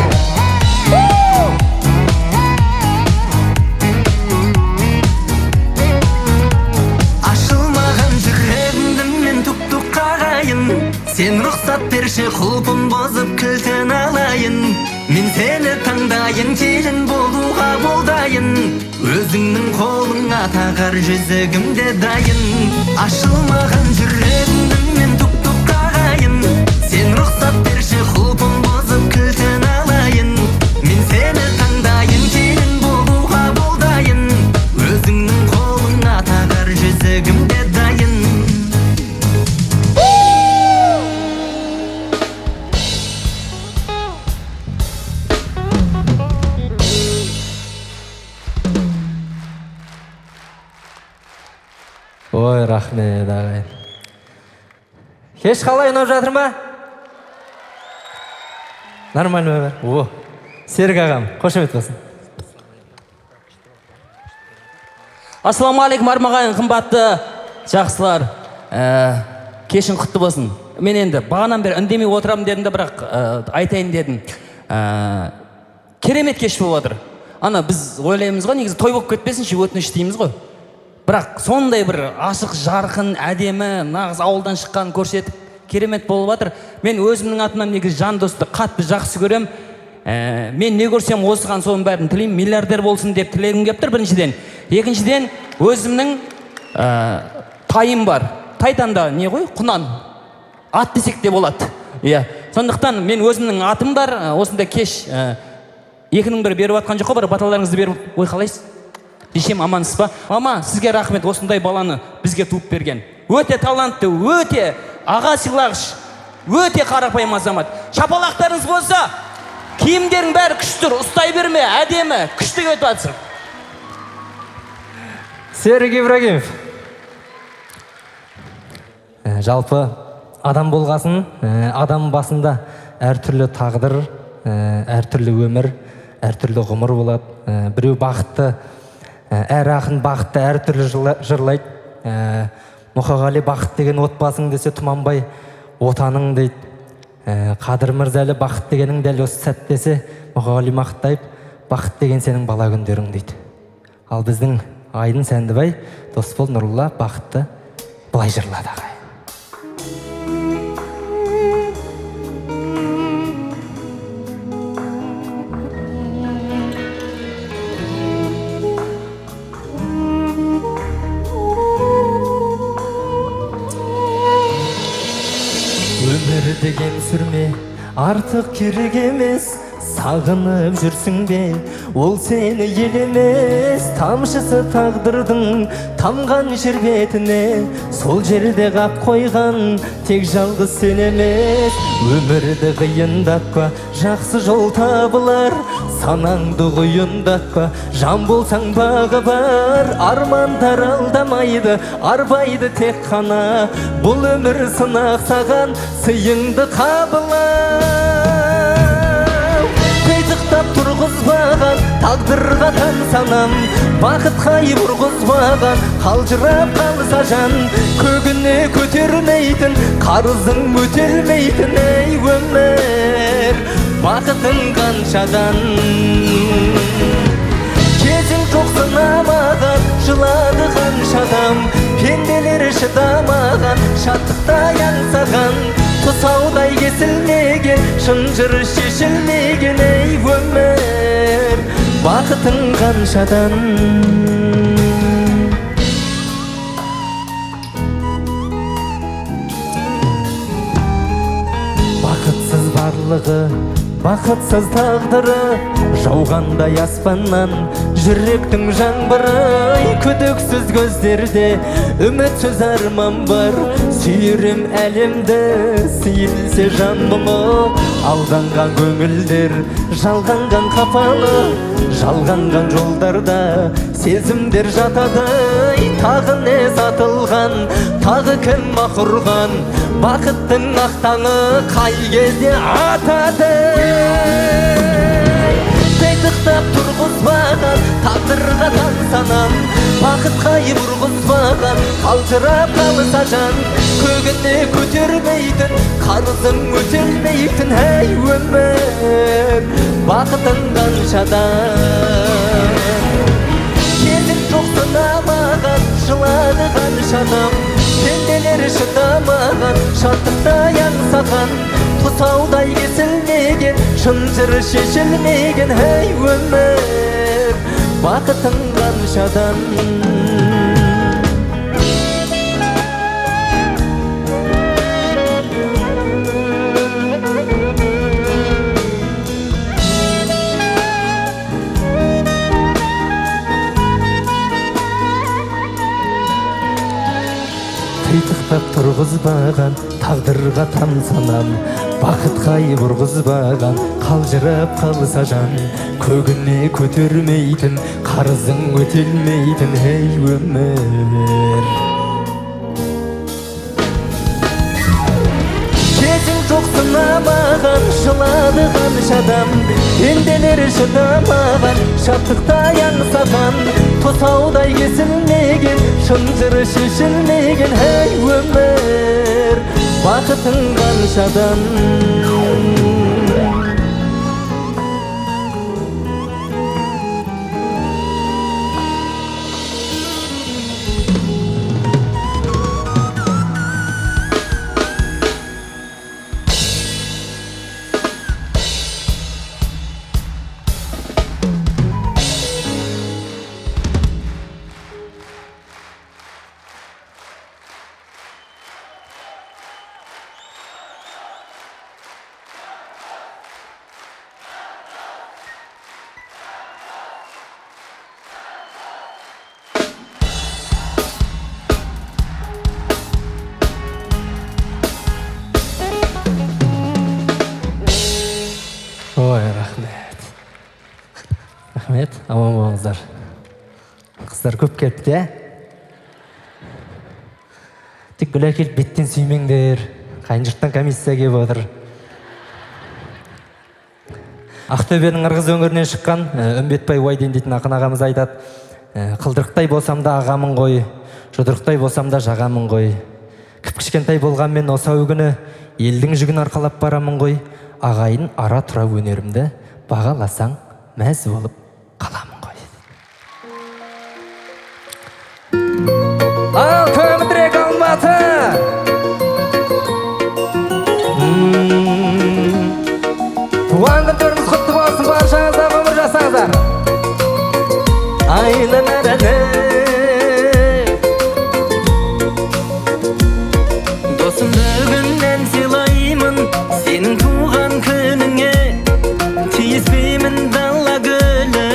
Ашылмаған жүрегімді мен тұп-тұп қағайын, сен рұқсат берші құлпын бұзып кілтін алайын. Мен сені таңдайын, келін болуға болдайын, өзіңнің қолыңа тағар жүзігім де дайын. Ашылмаған жүрегімді мен тұп-тұп қағайын, сен рұқсат берші құлпын бұзып кілтін алайын. Мен сені таңдайын, келін болуға болдайын, өзіңнің қолыңа тағар жүзігім де дайын. Ой, рахмет, ағайын. Кеш қалай, ұнап жатыр ма? Нормально ма бәрі? О, Серік ағам, қошемет болсын. Ассалаумағалейкум, армағайын, қымбатты жақсылар. Кешің құтты болсын. Мен енді бағанан бері үндемей отырамын дедім де, бірақ айтайын дедім. Керемет кеш болып жатыр. Ана біз ойлаймыз ғой, негізі той болып кетпесінші, өтініш дейміз ғой. Бірақ сондай бір ашық, жарқын, әдемі, нағыз ауылдан шыққан көрсетіп керемет болып жатыр. Мен өзімнің атымнан негізі Жандосты қатты жақсы көрем. Мен не көрсем осыған соның бәрін тілеймін. Миллиардер болсын деп тілегім келіп тұр біріншіден. Екіншіден өзімнің тайым бар. Тайтанда не ғой? Құнан. Ат десек те болады. Иә. Сондықтан мен өзімнің атым бар. Осындай кеш екінің бірі беріп жатқан жоқ қой, бір баталарыңызды беріп, ой қалайсыз? Жешем амансыз ба? Мама, сізге рахмет, осындай баланы бізге туып берген. Өте талантты, өте аға сыйлағыш, өте қарапайым азамат. Шапалақтарыңыз болса, киімдерің бәрі күшті тұр, ұстай берме, әдемі, күшті кетіп жатсың. Серік Ибрагимов. Жалпы адам болғасын, адам басында әртүрлі тағдыр, әртүрлі өмір, әртүрлі ғұмыр болады. Біреу бақытты, әр ақын бақытты әртүрлі жырлайды. Мұқағали бақыт деген отбасың десе, Тұманбай отаның дейді. Қадыр Мырзалы бақыт дегенің дәл осы сәт десе, Мұқағали Мақұтаев бақыт деген сенің бала күндерің дейді. Ал біздің Айдын Сәндібай, Досбол Нұрулла бақытты былай жырлады ағай. Өмір деген сүрме, артық керек емес, сағынып жүрсің бе, ол сені елемес. Тамшысы тағдырдың тамған жер бетіне, сол жерде қап қойған тек жалғыз сен емес. Өмірді қиындатпа, жақсы жол табылар, санаңды құйындатпа, жан болсаң бағы бар. Армандар алдамайды, арбайды тек қана, бұл өмір сынақ саған, сыйыңды қабыла. Қитықтап тұрғызбаған тағдырға тән санам, бақытқа бұрғызбаған қалжырап қалса жан, көгіне көтермейтін қарызың өтелмейтін. Ей өмір, бақытың қаншадан, кезің жоқ сынамаған, жылады қанша адам, пенделер шыдамаған, шаттықтай аңсаған, тұсаудай кесілмеген, шынжыры шешілмеген. Ей өмір, бақытың қаншадан. Бақытсыз барлығы, бақытсыз тағдыры, жауғандай аспаннан жүректің жаңбыры. Күдіксіз көздерде үмітсіз арман бар, сүйерім әлемді сейілсе жан мұңы. Алданған көңілдер жалғанған қапалы, жалғанған жолдарда сезімдер жатады. Тағы не сатылған, тағы кім ақ ұрған, бақыттың ақ таңы қай кезде атады. Титықтап тұрғызбаған тағдырға тамсанам, бақытқа бұрғызбаған қалжырап қалса жан. Көгіне көтермейтін, қарызың өтелмейтін, әй өмір, бақытың қаншадан. Кезің жоқ сынамаған, жылады қаншадам, пенделер шыдамаған, шаттықтай аңсаған, тұсаудай кесілмеген, шынжыры шешілмеген, әй өмір, бақытың қаншадан. Титықтап тұрғызбаған тағдырға тамсанам, бақытқа бұрғызбаған қалжырап қалса жан. Көгіне көтермейтін, қарызың өтелмейтін, ей өмір. Кезің жоқ сынамаған, жылады қаншадам, пенделер шыдамаған, шаттықтай аңсаған, тұсаудай кесілмеген, шынжыры шешілмеген, әй өмір, бақытың қаншадан. Ой, рахмет. Рахмет, аман болыңыздар. Қыздар көп келіпті, ә? Тек гүл әкеліп беттен сүймеңдер. Қайын жұрттан комиссия келіп отыр. Ақтөбенің Ырғыз өңірінен шыққан Үмбетбай Уайден дейтін ақын ағамыз айтады: қылдырықтай болсам да ағамын ғой, жұдырықтай болсам да жағамын ғой. Кіп-кішкентай болғанмен осау күні елдің жүгін арқалап барамын ғой. Ағайын ара тұра өнерімді бағаласаң мәз болып қаламын ғой. Ал көмірек Алматы! Туған күндеріңіз құтты болсын, баршаңызға ғұмыр жасаңыздар. Досым, бүгіннен сыйлаймын сенің туған күніңе, тиіспеймін дала гүлі.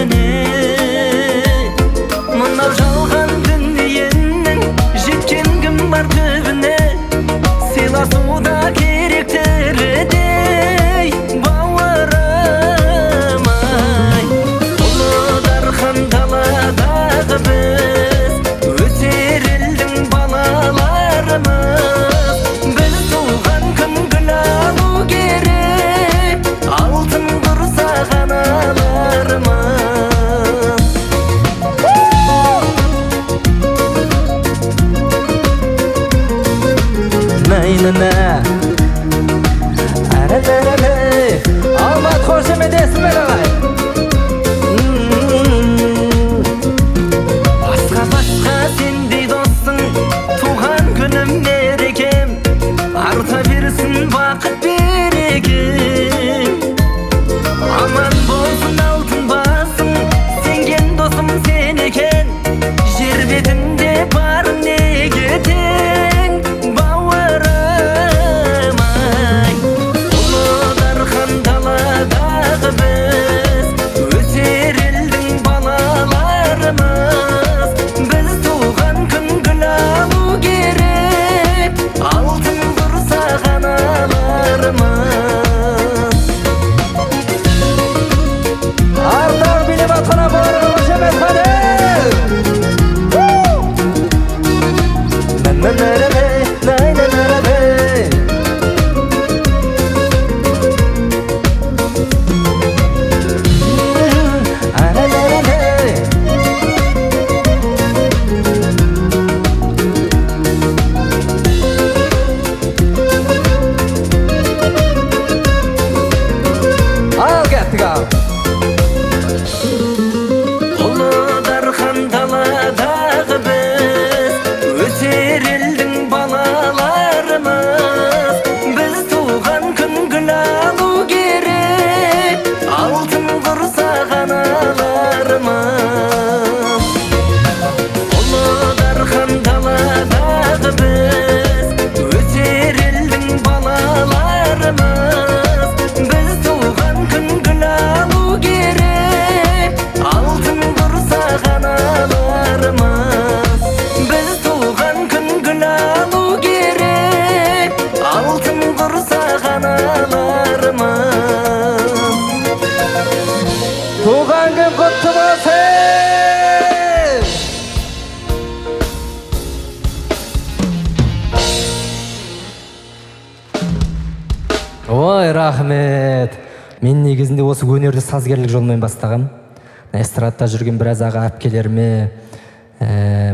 Рахмет. Мен негізінде осы өнерді сазгерлік жолмен бастағам. Эстрадта жүрген біраз аға әпкелеріме,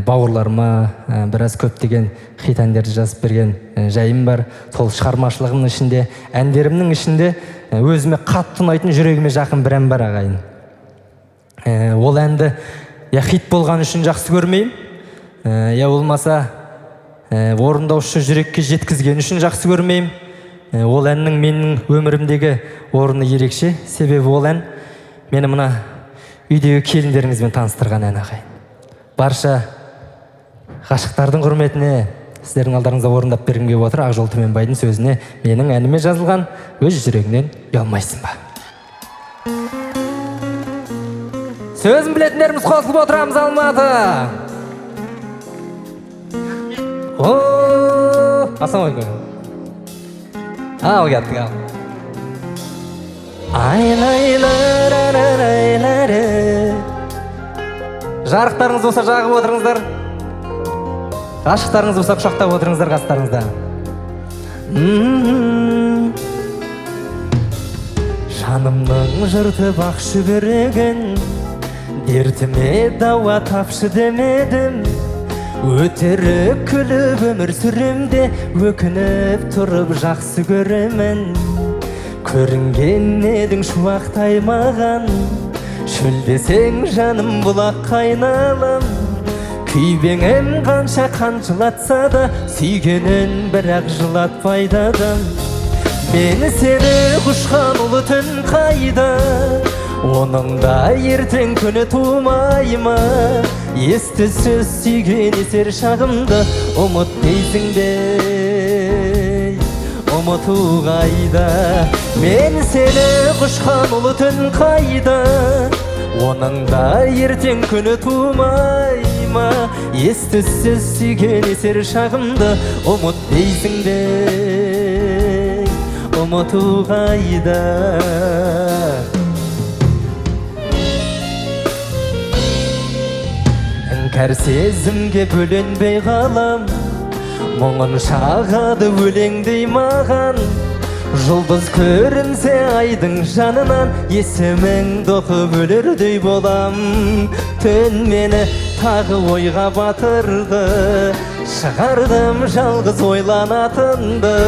бауырларыма біраз көптеген хит әндерді жазып берген жайым бар. Сол шығармашылығымның ішінде, әндерімнің ішінде өзіме қатты ұнайтын, жүрегіме жақын бір ән бар, ағайын. Ол әнді я хит болған үшін жақсы көрмеймін, я болмаса орындаушы жүрекке жеткізген үшін жақсы көрмеймін. Ол әннің менің өмірімдегі орны ерекше, себебі ол ән мені мына үйдегі келіндеріңізбен таныстырған ән, ағайын. Барша ғашықтардың құрметіне сіздердің алдарыңызда орындап бергім келіп отыр. Ақжол Түменбайдың сөзіне, менің әніме жазылған «Өз жүрегіңнен ұялмайсың ба». Сөзін білетіндеріміз қосылып отырамыз, Алматы. О, ассалаумағалейкум. Ал кеттік, ал. Ай лай ла. Жарықтарыңыз болса, жағып отырыңыздар. Ғашықтарыңыз болса, құшақтап отырыңыздар қастарыңызда. Жанымның жыртып ақ шүберегін, дертіме дауа тапшы демедім. Өтірік күліп өмір сүремде, өкініп тұрып жақсы көремін. Көрінген едің шуақтай маған, шөлдесең, жаным, бұлаққа айналам. Күйбеңім қанша қаншылатса да, сүйгенін бірақ жылатпайды адам. Мен сені құшқан ұлы түн қайда? Оның да ертең күні тумай ма? Есті сөз сүйген есер шағымды ұмыт дейсің бе? Ұмыту қайда? Мен сені құшқан ұлы түн қайда? Оның да ертең күні тумай ма? Есті сөз сүйген есер шағымды ұмыт дейсің бе? Ұмыту қайда? Іңкәр сезімге бөленбей қалам, мұңын шағады өлеңдей маған. Жұлдыз көрінсе айдың жанынан, есіміңді оқып өлердей болам. Түн мені тағы ойға батырды, шығардым жалғыз ойланатынды.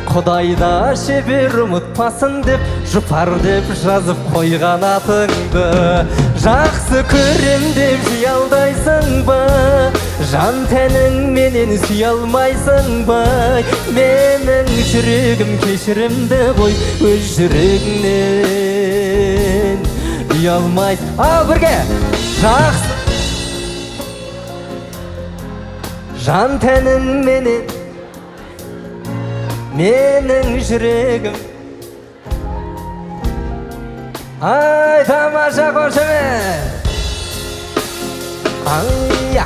Құдай да шебер ұмытпасын деп, Жұпар деп жазып қойған атыңды. Жақсы көрем деп жей алдайсың ба? Жан тәніңменен сүйе алмайсың ба? Менің жүрегім кешірімді ғой, өз жүрегіңнен ұялмайсың. Ал бірге! Жақсы жан тәніңменен, менің жүрегім. Ай, тамаша, қошемет! Ай-я!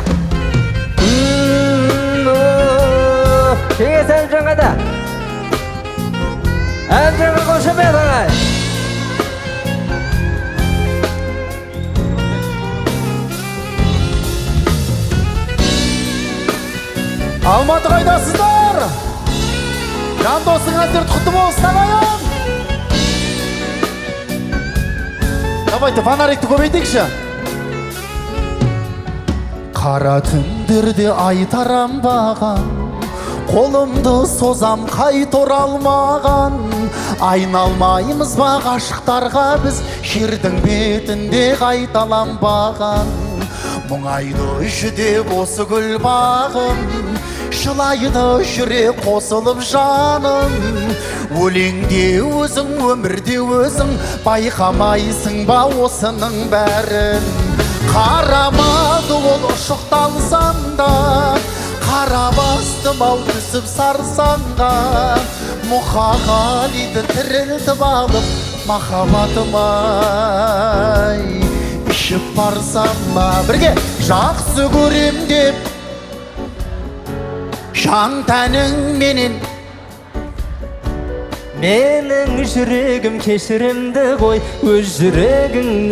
Кеңес Әлімжан қайда? Әлімжанға қошемет, ағай! Алматы, қайдасыздар? Жандостың концерті құтты болсын, ағайын! Давайте фонарикті көбейтейікші. Қара түндерде ай таранбаған, қолымды созам қайта оралмаған. Айналмаймыз ба ғашықтарға біз, жердің бетінде қайталанбаған. Мұңайды жүдеп осы гүл бағым, жылайды жүрек қосылып жаным. Өлеңде өзің, өмірде өзің, байқамайсың ба осының бәрін? Қарамады ол ұшықталсам да, қара бастым ау түсіп сарсаңға. Мұқағалиды тірілтіп алып, махаббатым ай, ішіп барсам ба? Бірге! Жақсы көрем деп жан тәніңменен, Менің жүрегім кешірімді ғой, өз жүрегіңнен,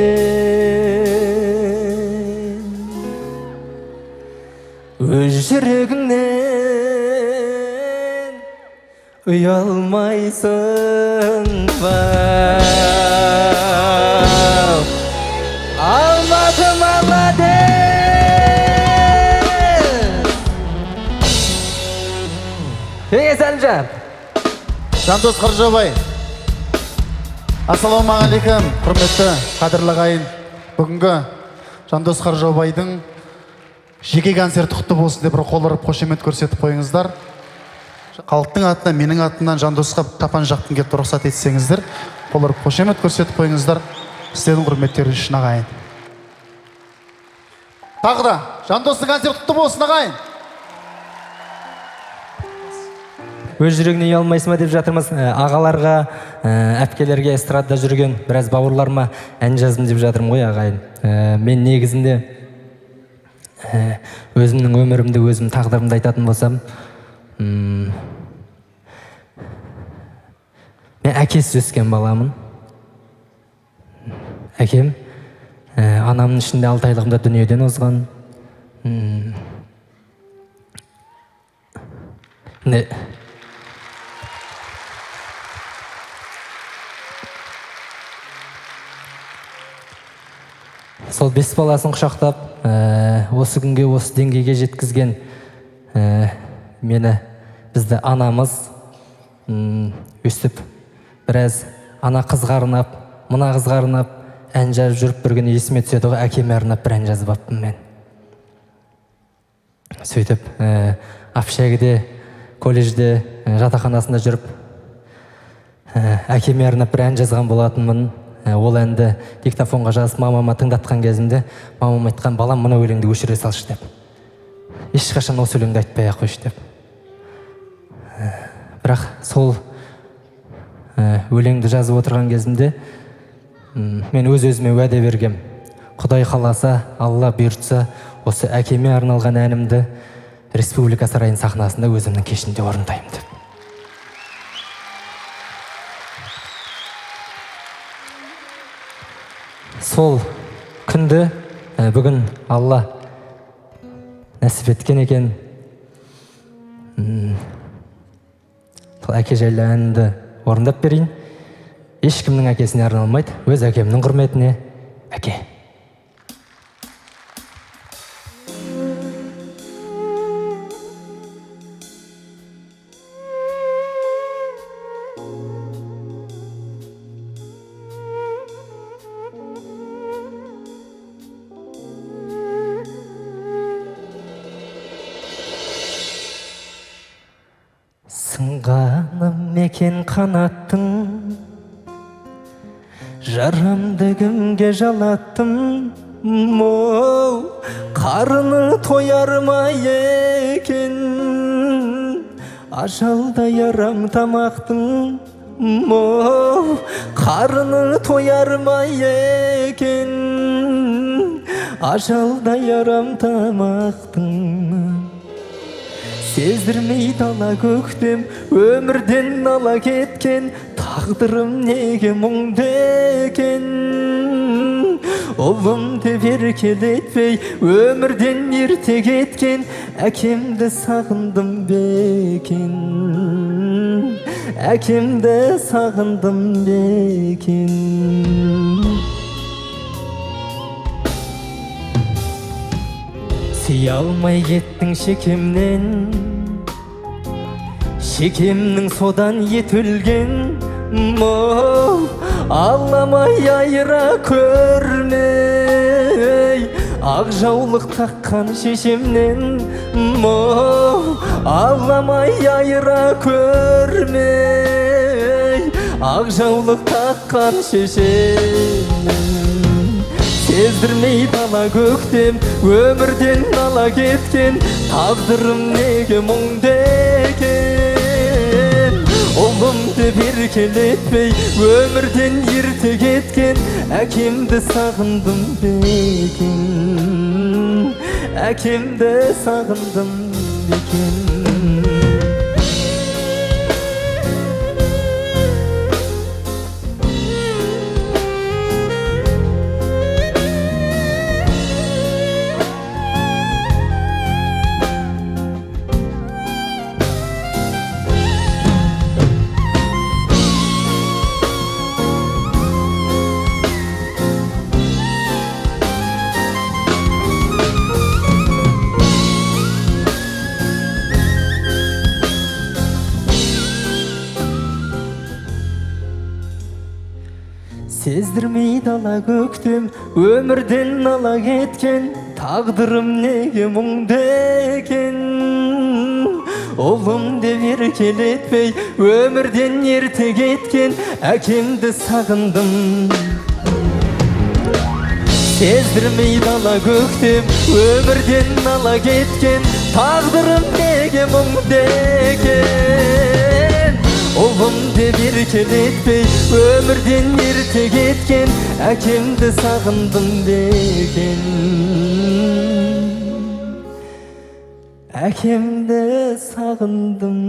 өз жүрегіңнен. Ұялмайсың ба? Алматы молодец! Кеңес Әлімжан. Жандос Қаржаубай. Ассалаумағалейкум, құрметті қадірлі ағайын. Бүгінгі Жандос Қаржаубайдың жеке концерті құтты болсын деп бір қол ұрып қошемет көрсетіп қойыңыздар. Халықтың атынан, менің атымнан Жандосқа тапан жаққым келіп рұқсат етсеңіздер, қол ұрып қошемет көрсетіп қойыңыздар. Сіздердің құрметтеріңіз үшін ағайын. Тағы да Жандостың концерті құтты болсын ағайын. Өз жүрегіне ұялмайсың ба деп жатырмыз. Ағаларға, әпкелерге, эстрадада жүрген біраз бауырларыма ән жаздым деп жатырмын ғой ағайын. Мен негізінде өзімнің өмірімді, өзім тағдырымды айтатын болсам, мен әкесіз өскен баламын. Әкем анамның ішінде 6 айлығымда дүниеден озған. Сол 5 баласын құшақтап, осы күнге, осы деңгейге жеткізген мені, бізді анамыз өстіп біраз ана қызға арнап, мына қызға арнап ән жазып жүріп, бір күні есіме түседі ғой, әкеме арнап бір ән жазып алыппын мен. Сөйтіп общагіде, колледжде, жатақханасында жүріп әкеме арнап бір ән жазған болатынмын. Ол әнді диктофонға жазып мамама тыңдатқан кезімде мамам айтқан, балам, мына өлеңді өшіре салшы деп. Ешқашан осы өлеңді айтпай ақ қойшы деп. Бірақ сол өлеңді жазып отырған кезімде мен өз-өзіме уәде бергем. Құдай қаласа, Алла бұйыртса, осы әкеме арналған әнімді Республика сарайының сахнасында өзімнің кешімде орындаймын деп. Сол күнді бүгін Алла нәсіп еткен екен. Сол әке жайлы әнді орындап берейін. Ешкімнің әкесіне арналмайды, өз әкемнің құрметіне. Әке. Сынғаным екен қанаттың, жарамды кімге жалаттым, оу, қарны тояр ма екен, ажалдай арам тамақтың, оу, қарны тояр ма екен, ажалдай арам тамақтың. Сездірмей дала көктем, өмірден ала кеткен, тағдырым неге мұңды екен? Ұлым деп еркелетпей, өмірден ерте кеткен, әкемді сағындым бекен, әкемді сағындым бекен. Сүйе алмай кеттің шекемнен, шекемнің содан ет өлген, Алламай айыра көрмей, ақ жаулық таққан шешемнен, Алламай айыра көрмей, ақ жаулық таққан шешемнен. Сездірмей дала көктем, өмірден ала кеткен, тағдырым неге мұңды екен? Ұлым деп еркелетпей, өмірден ерте кеткен, әкемді сағындым бекен, әкемді сағындым бекен. Сездірмей дала көктем, өмірден ала кеткен, тағдырым неге мұңды екен? Ұлым деп еркелетпей, өмірден ерте кеткен, әкемді сағындым. Сездірмей дала көктем, өмірден ала кеткен, тағдырым неге мұңды екен? Ұлым деп еркелетпей, өмірден ерте кеткен, әкемді сағындым деген. Әкемді сағындым.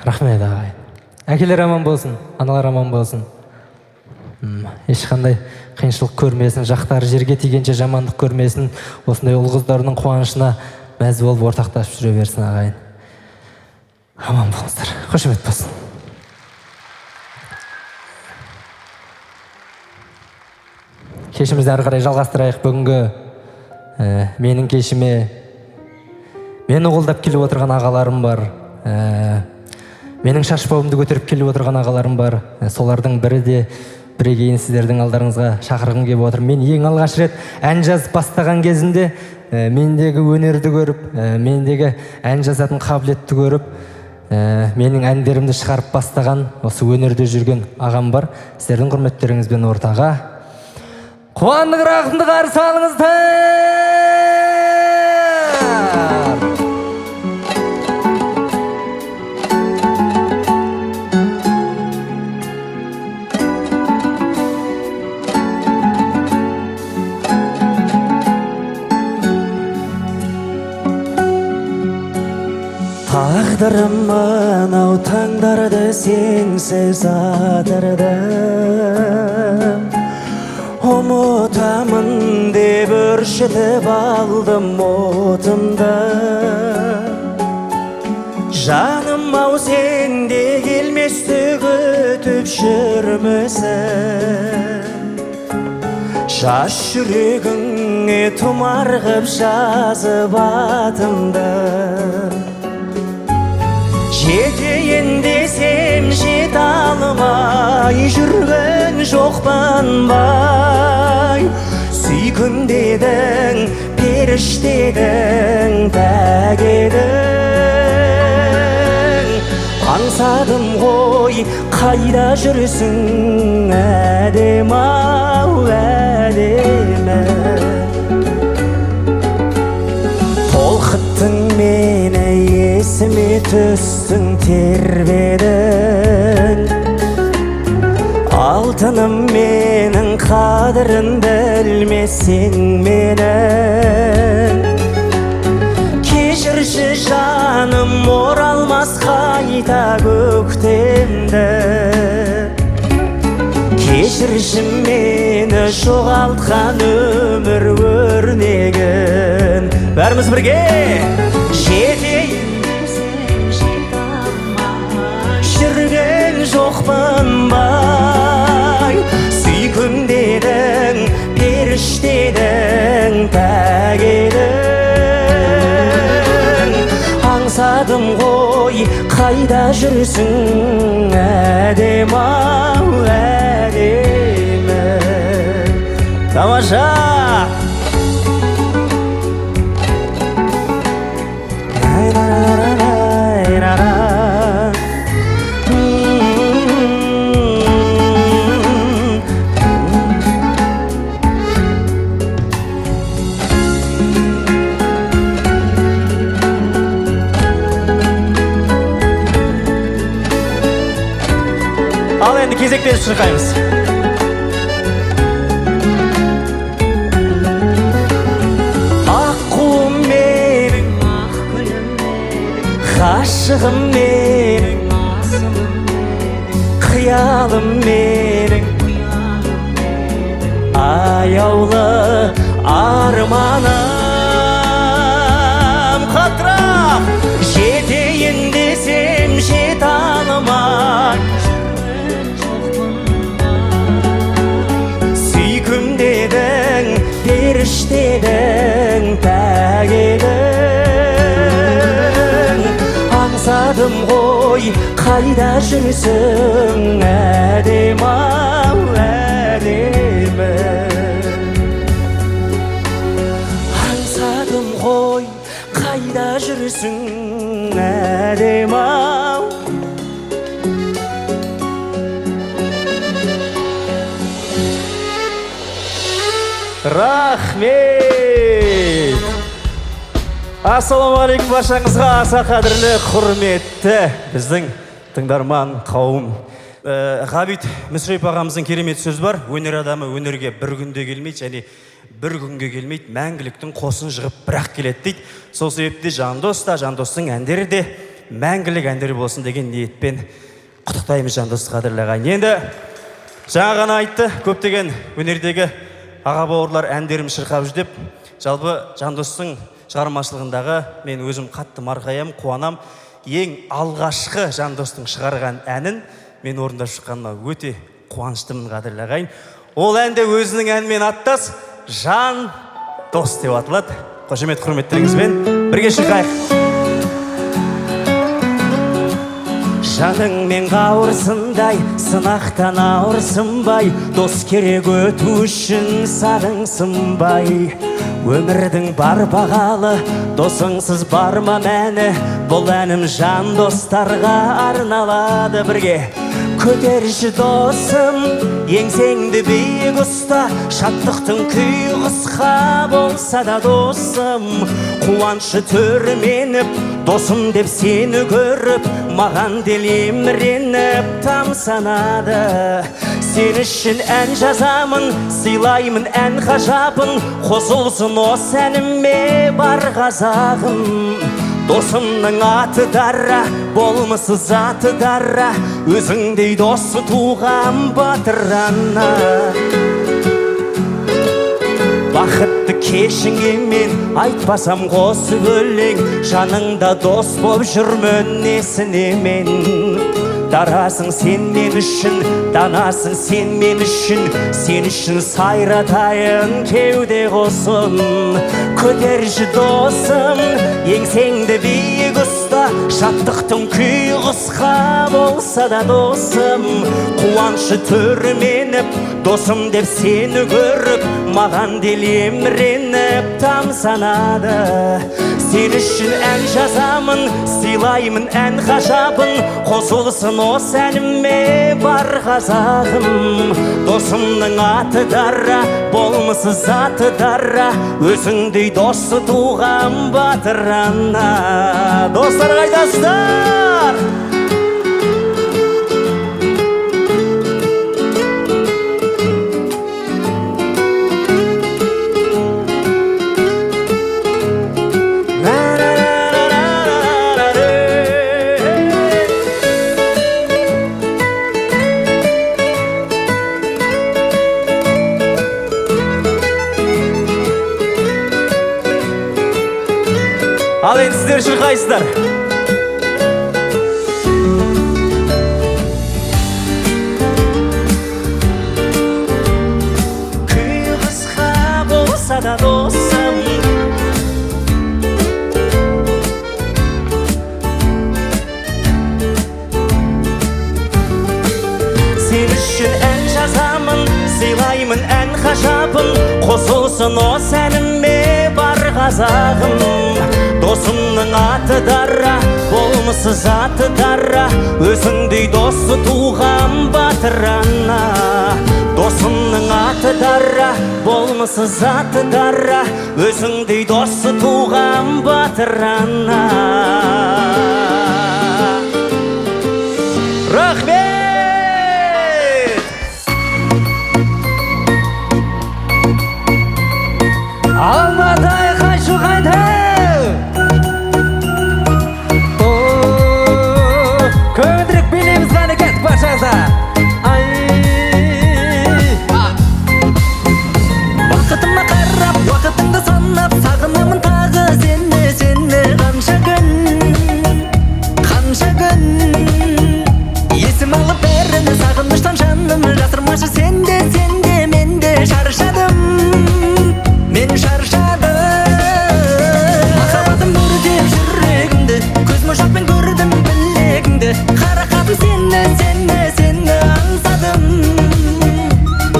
Рахмет ағайын. Әкелер аман болсын, аналар аман болсын. Ешқандай қиыншылық көрмесін, жақтары жерге тигенше жамандық көрмесін. Осындай ұл қыздарының қуанышына мәз болып ортақтасып жүре берсін ағайын. Аман болыңыздар. Қошемет болсын. Кешімізді әрі қарай жалғастырайық. Бүгінгі менің кешіме мені қолдап келіп отырған ағаларым бар. Менің шашбауымды көтеріп келіп отырған ағаларым бар. Солардың бірі де бірегейін сіздердің алдарыңызға шақырғым келіп отыр. Мен ең алғаш рет ән жазып бастаған кезімде мендегі өнерді көріп, мендегі ән жазатын қабілетті көріп, менің әндерімді шығарып бастаған осы өнерде жүрген ағам бар. Сіздердің құрметтеріңізбен ортаға Қуандық Рахымды қарсы алыңыздар! Тағдырым мынау таңдарды сенсіз атырдым. Ұмытамын деп өршітіп алдым отымды. Жаным ау сен де келместі күтіп жүрмісің. Жас жүрегіңе тұмар қып жазып атымды. Жетейін десем жете алмай жүрген жоқпын бай. Сүйкімді едің, періште едің, пәк едің. Аңсадым ғой, қайда жүрсің, әдемі-ау, әдемі. Толқыттың мені, есіме түстің, тербедің. Алтыным менің қадірін білмесең менің. Кешірші жаным, оралмас қайта көктемді. Кешірші мені жоғалтқан өмір өрнегін. Бәріміз бірге! Жетейін жүрген жоқпын бай. Сүйкімді едің, періште едің, пәк едің. Аңсадым ғой, қайда жүрсің, әдемі-ау, әдемі. Тамаша! Ал енді кезектен шырқаймыз. Ғашығым менің, қиялым менің, аяулы арманым. Қаттырақ! Жетейін десем жете алмай, сүйкімді едің, періште едің, пәк едің. Аңсадым ғой, қайда жүрсің, әдемі-ау, әдемі. Аңсадым ғой, қайда жүрсің, әдемі-ау. Рахмет! Ассалаумағалейкум баршаңызға, аса қадірлі, құрметті біздің тыңдарман қауым. Ғабит Мүсірепов ағамыздың керемет сөзі бар. Өнер адамы өнерге бір күнде келмейді және бір күнге келмейді, мәңгіліктің қосын жығып бірақ келеді дейді. Сол себепті Жандос та, Жандостың әндері де мәңгілік әндер болсын деген ниетпен құттықтаймыз Жандосты, қадірлі ағайын. Енді жаңа ғана айтты, көптеген өнердегі аға бауырлар әндерім шырқап жүр деп. Жалпы Жандостың шығармашылығындағы мен өзім қатты марқаям, қуанам. Ең алғашқы Жандостың шығарған әнін мен орындап шыққаныма өте қуаныштымын, қадірлі ағайын. Ол ән де өзінің әнімен аттас, Жан дос деп аталады. Қошемет құрметтеріңізбен бірге шырқайық. Жаныңмен қауырсындай, сынақтан ауырсынбай, дос керек өту үшін сағың сынбай. Өмірдің бар бағалы, досыңсыз бар ма мәні, бұл әнім жан достарға арналады бірге. Көтерші досым, еңсеңді биік ұста, шаттықтың күйі қысқа болса да досым. Қуанышы төрменіп, досым деп сені көріп, маған дел еміреніп тамсанады. Сен үшін ән жазамын, сыйлаймын ән ғажабын, қосылсын осы әніме бар қазағым. Досымның аты дара, болмысы заты дара, өзіңдей досы туған батыр ана. Бақытты кешіңе мен айтпасам қосып өлең, жаныңда дос боп жүрмін несіне мен. Дарасың сен мен үшін, данасың сен мен үшін, сен үшін сайратайын кеуде қосын. Көтерші досым, еңсеңді биік ұста, шаттықтың күйі қысқа болса да досым. Қуанышы төрменіп, досым деп сені көріп, маған дел еміреніп тамсанады. Сен үшін ән жазамын, сыйлаймын ән ғажабын, қосылсын осы әніме бар қазағым. Досымның аты дара, болмысы заты дара, өзіңдей досы туған батыр ана. Достар, қайдасыздар? Ал енді сіздер шырқайсыздар. Күй қысқа болса да досым, сен үшін ән жазамын, сыйлаймын ән ғажабын, қосылсын осы әніме бар қазағым. Досымның аты дара, болмысы заты дара, өзіңдей досы туған батыр ана. Досымның аты дара, болмысы заты дара, өзіңдей досы туған батыр ана. Рахмет! Алматы айқай-шу қайда? Сағатыма қарап, уақытыңды санап, сағынамын тағы сені, сені. Қанша күн, қанша күн есім алып бәрін, сағыныштан жаным, жасырмашы сен де, сен де, мен де шаршадым, мен шаршадым. Махаббатым өртеп жүрегімді, көз моншақпен көрдім білегіңді. Қарақатым сені, сені, сені аңсадым.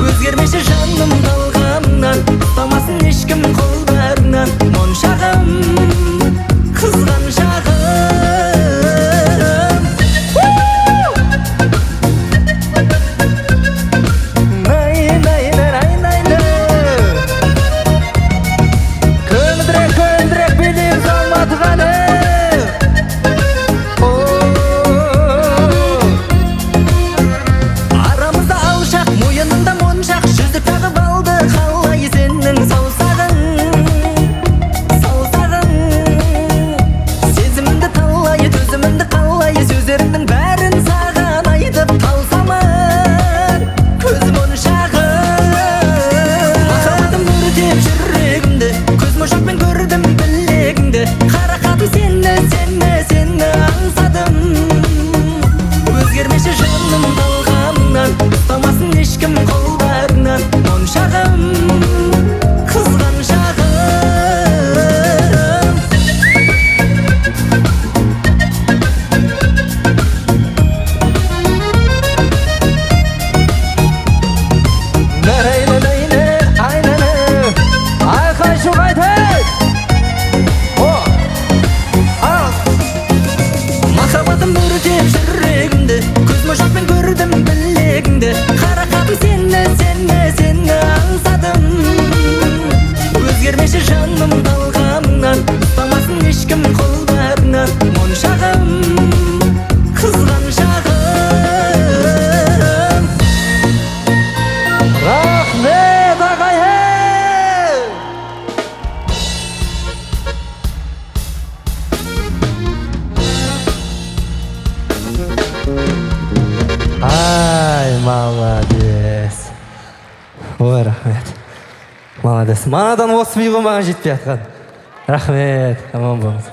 Өзгермеші жаным талғамнан, ұстамасын ешкім қолдарынан. Моншағым, қызғаншағым. Най, най, най, най, най. Көндірек, көндірек билейміз Алматыға. Арамызда алшақ, мойынында моншақ, жүзік тағып алды қалай сенің саусағың, саусағың. Сезімімді талай, төзімімді қалай, сөздерімнің бәрін саған айтып талсамын, көз моншағым. Махаббатым өртеп жүрегімді, көз моншақпен көрдім білегіңді. Қарақатым сені, сені, сені аңсадым. Өзгермеші жаным талғамнан, ұстамасын ешкім қолдарынан. Моншағым, қызғаншағым. Айқай шу қайтайық. О, ал. Махаббатым өртеп жүрегімді, көз моншақпен көрдім білегіңді. Қарақатым сені, сені, сені аңсадым. Өзгермеші жаным талғамнан, ұстамасын ешкім қолдарынан. Моншағым, қызғаншағым. Рахмет, ағайын. Ай, молодец. Ой, рахмет. Молодец. Манадан осы би ғой маған жетпей жатқан. Рахмет, аман болыңыз.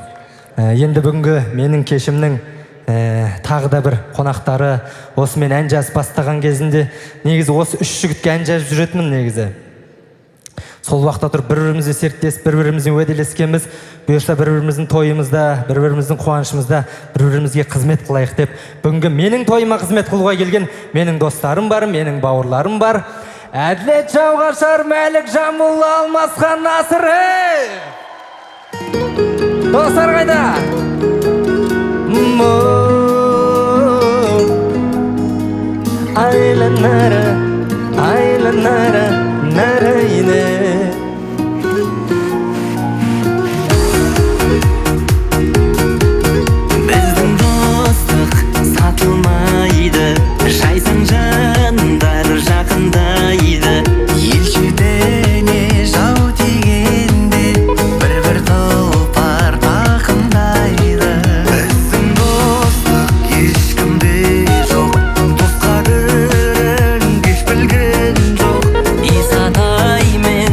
Енді бүгінгі менің кешімнің тағы да бір қонақтары, осымен ән жазып бастаған кезінде, негізі осы үш жігітке ән жазып жүретінмін негізі. Сол уақытта тұрып бір-бірімізбен серіктесіп, бір-бірімізбен уәделескенбіз, бұйырса бір-біріміздің тойымызда, бір-біріміздің қуанышымызда бір-бірімізге қызмет қылайық деп. Бүгінгі менің тойыма қызмет қылуға келген менің достарым бар, менің бауырларым бар. Әділет Жауғашар, Мәлік Жамұлла, Алмасхан Насыр. Достар қайда? Айланара, айланара, нарайне. Біздің достық сатылмайды, жайсаң жандар жақындайды. Ел шетіне жау тигенде бір-бір тұлпар тақымдайды. Біздің достық ешкімде жоқ, дос қадірін кеш білген жоқ. Исатай мен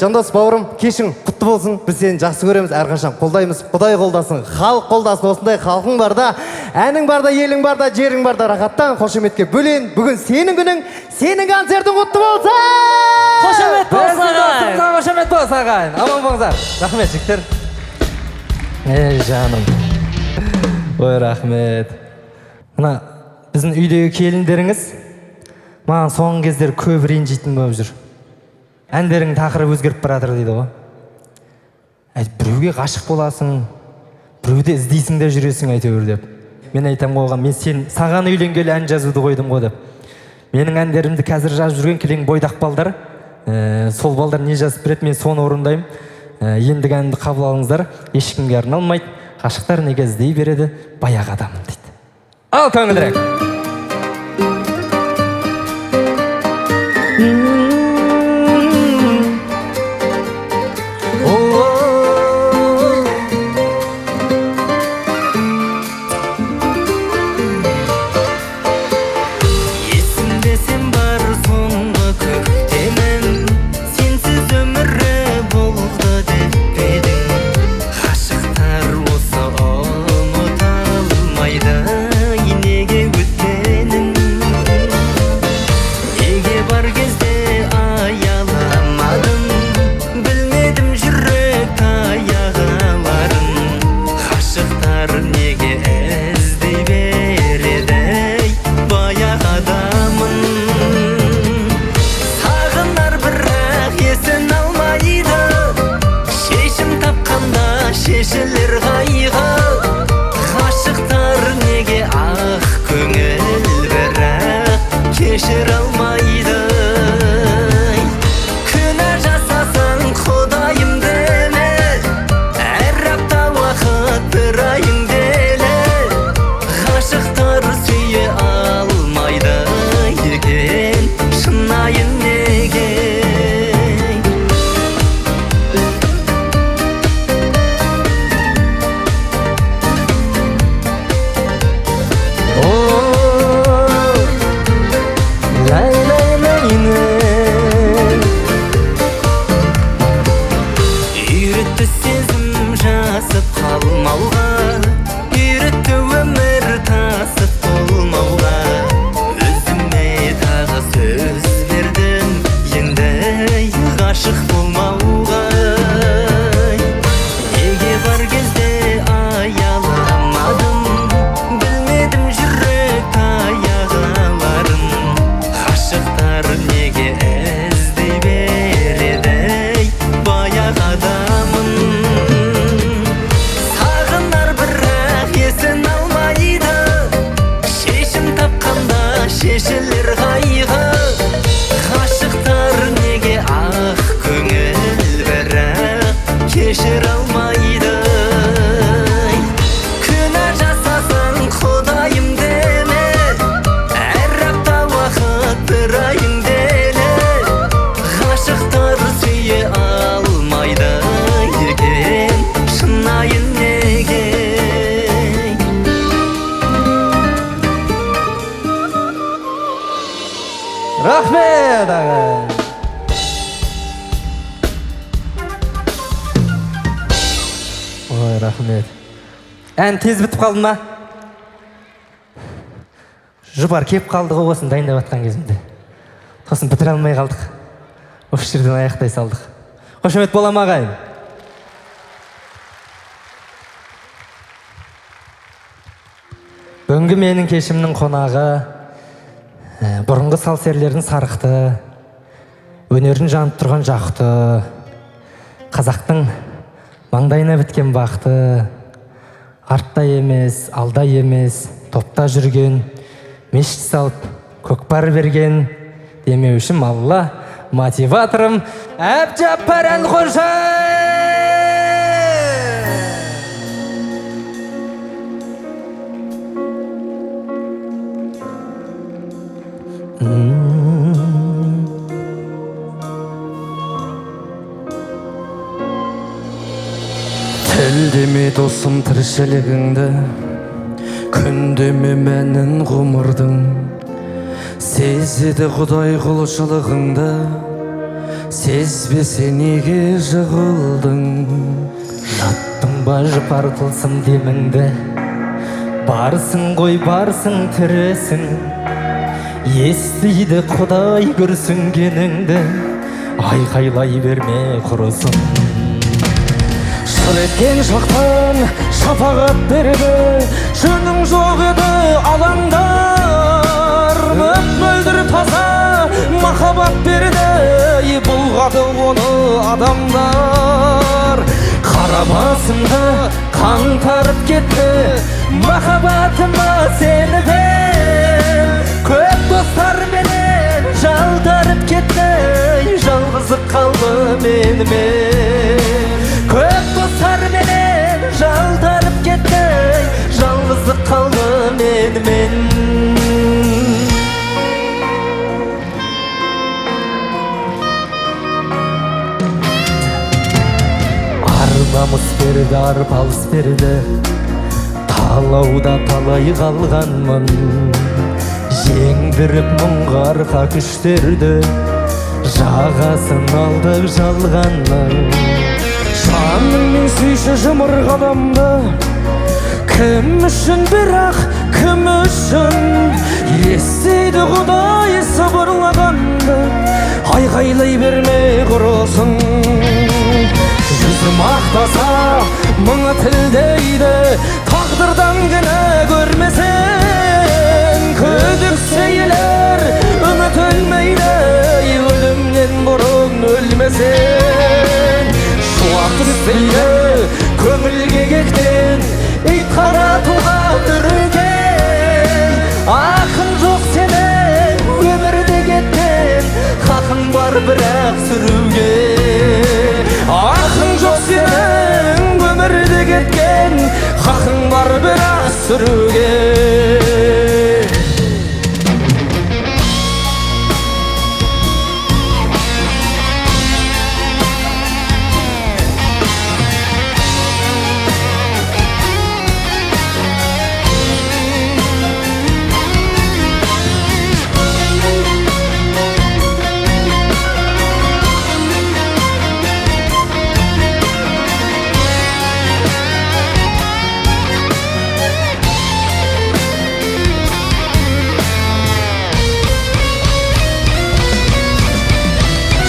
Жандос бауырым, кешің құтты болсын. Біз сені жақсы көреміз, әрқашан қолдаймыз. Құдай қолдасын, халық қолдасын. Осындай халқың барда, әнің барда, елің барда, жерің барда рахаттан қошеметке бөлен. Бүгін сенің күнің, сенің концертің құтты болсын! Қошемет болсын, ағайын! Қошемет болсын, ағайын! Аман болыңыздар. Рахмет, жігіттер. Ей, жаным. Ой, рахмет. Мына біздің үйдегі келіндеріңіз маған соңғы кездері көп ренжитін болып жүр. Әндерің тақырып өзгеріп баратыр дейді ғой. Біреуге ғашық боласың, біреуді іздейсің де жүресің әйтеуір деп. Мен айтам ғой оған, мен саған үйленгелі ән жазуды қойдым ғой деп. Менің әндерімді қазір жазып жүрген кілең бойдақ балдар, сол балдар не жазып береді, мен соны орындаймын. Ендігі әнді қабыл алыңыздар, ешкімге арналмайды, ғашықтар неге іздей береді, баяғы адамын дейді. Ал көңілдірек. Есімде сен бар соңғы көктемім, сенсіз өмірі болды деп едің. Ғашықтар осы ұмыта алмайды, неге өткенін. Неге бар кезде аяламадым, білмедім жүрек таяғаларын. Ғашықтар неге іздей береді баяғы адамын. Сағынар бірақ есін алмайды, шешім тапқанда шешілер қайғы. Ғашықтар неге ақ көңіл бірақ кешіре алмайды. Күнә жасасаң Құдайым деме, әр апта уақыт бір айың деле. Ғашықтар сүйе алмайды екен шынайы неге. Үйретті сезім жасып қалмауға, үйретті өмір тасып болмауға. Өзіме тағы сөз бердім, енді ғашық болмауға. Неге бар кезде аяламадым, білмедім жүрек таяғаларын. Ғашықтар неге іздей береді баяғы адамын. Сағынар бірақ есін алмайды, шешім тапқанда шешілер қайғы. Ғашықтар неге ақ көңіл бірақ кешіре алмайды. Күнә жасасаң Құдайым деме, әр апта уақыт бір айың деле. Ғашықтар сүйе алмайды екен шынайы неге. Рахмет, ағай. Ой, рахмет. Ән тез бітіп қалды ма? Жұпар кеп қалды ғой осыны дайындап жатқан кезімде. Сосын бітіре алмай қалдық. Осы жерден аяқтай салдық. Қошемет бола ма, ағайын? Бүгінгі менің кешімнің қонағы бұрынғы сал-серілердің сарықты, өнерін жанып тұрған жақты, қазақтың маңдайына біткен бақты, артта емес, алда емес, топта жүрген, мешіт салып, көкпар берген демеушім Алла, мотиваторым Әбжаппар Әлқожа! Тілдеме досым тіршілігіңді, күндеме мәнін ғұмырдың. Сезеді Құдай құлшылығыңды, Сезбесе неге жығылдың? Жаттың ба жұпар тылсым деміңді? Барсың ғой, барсың, тірісің. Естиді Құдай күрсінгеніңді, айқайлай берме құрысын. Шыр еткен шақтан шапағат берді, жөнің жоқ еді алаңдар. Мөп мөлдір таза махаббат берді, бұлғады оны адамдар. Қара басымды қаңтарып кетті, махаббатыма сеніп ем. Көп достарменен жалтарып кетті, жалғыздық қалды менімен. Көп достарменен жалтарып кетті, жалғыздық қалды менімен. Ар намыс берді, арпалыс берді, талауда талай қалғанмын. Жеңдіріп мұңға арқа күштерді, жағасын алдық жалғанның. Жаныңмен сүйші жұмыр ғаламды, кім үшін бірақ, кім үшін? Естиді Құдай сыбырлағанды, айғайлай берме құрысын. Жүзім ақтаса мыңы тілдейді, тағдырдан кінә көрмесең. Күдік сейілер, үміт өлмейді, өлімнен бұрын өлмесең. Шуақ түспейді көңілге кектен, ит қара тұлға түрген. Ақын жоқ сенің өмірде кеткен, хақың бар бірақ сүруге. Ақын жоқ сенің өмірде кеткен, хақың бар бірақ сүруге.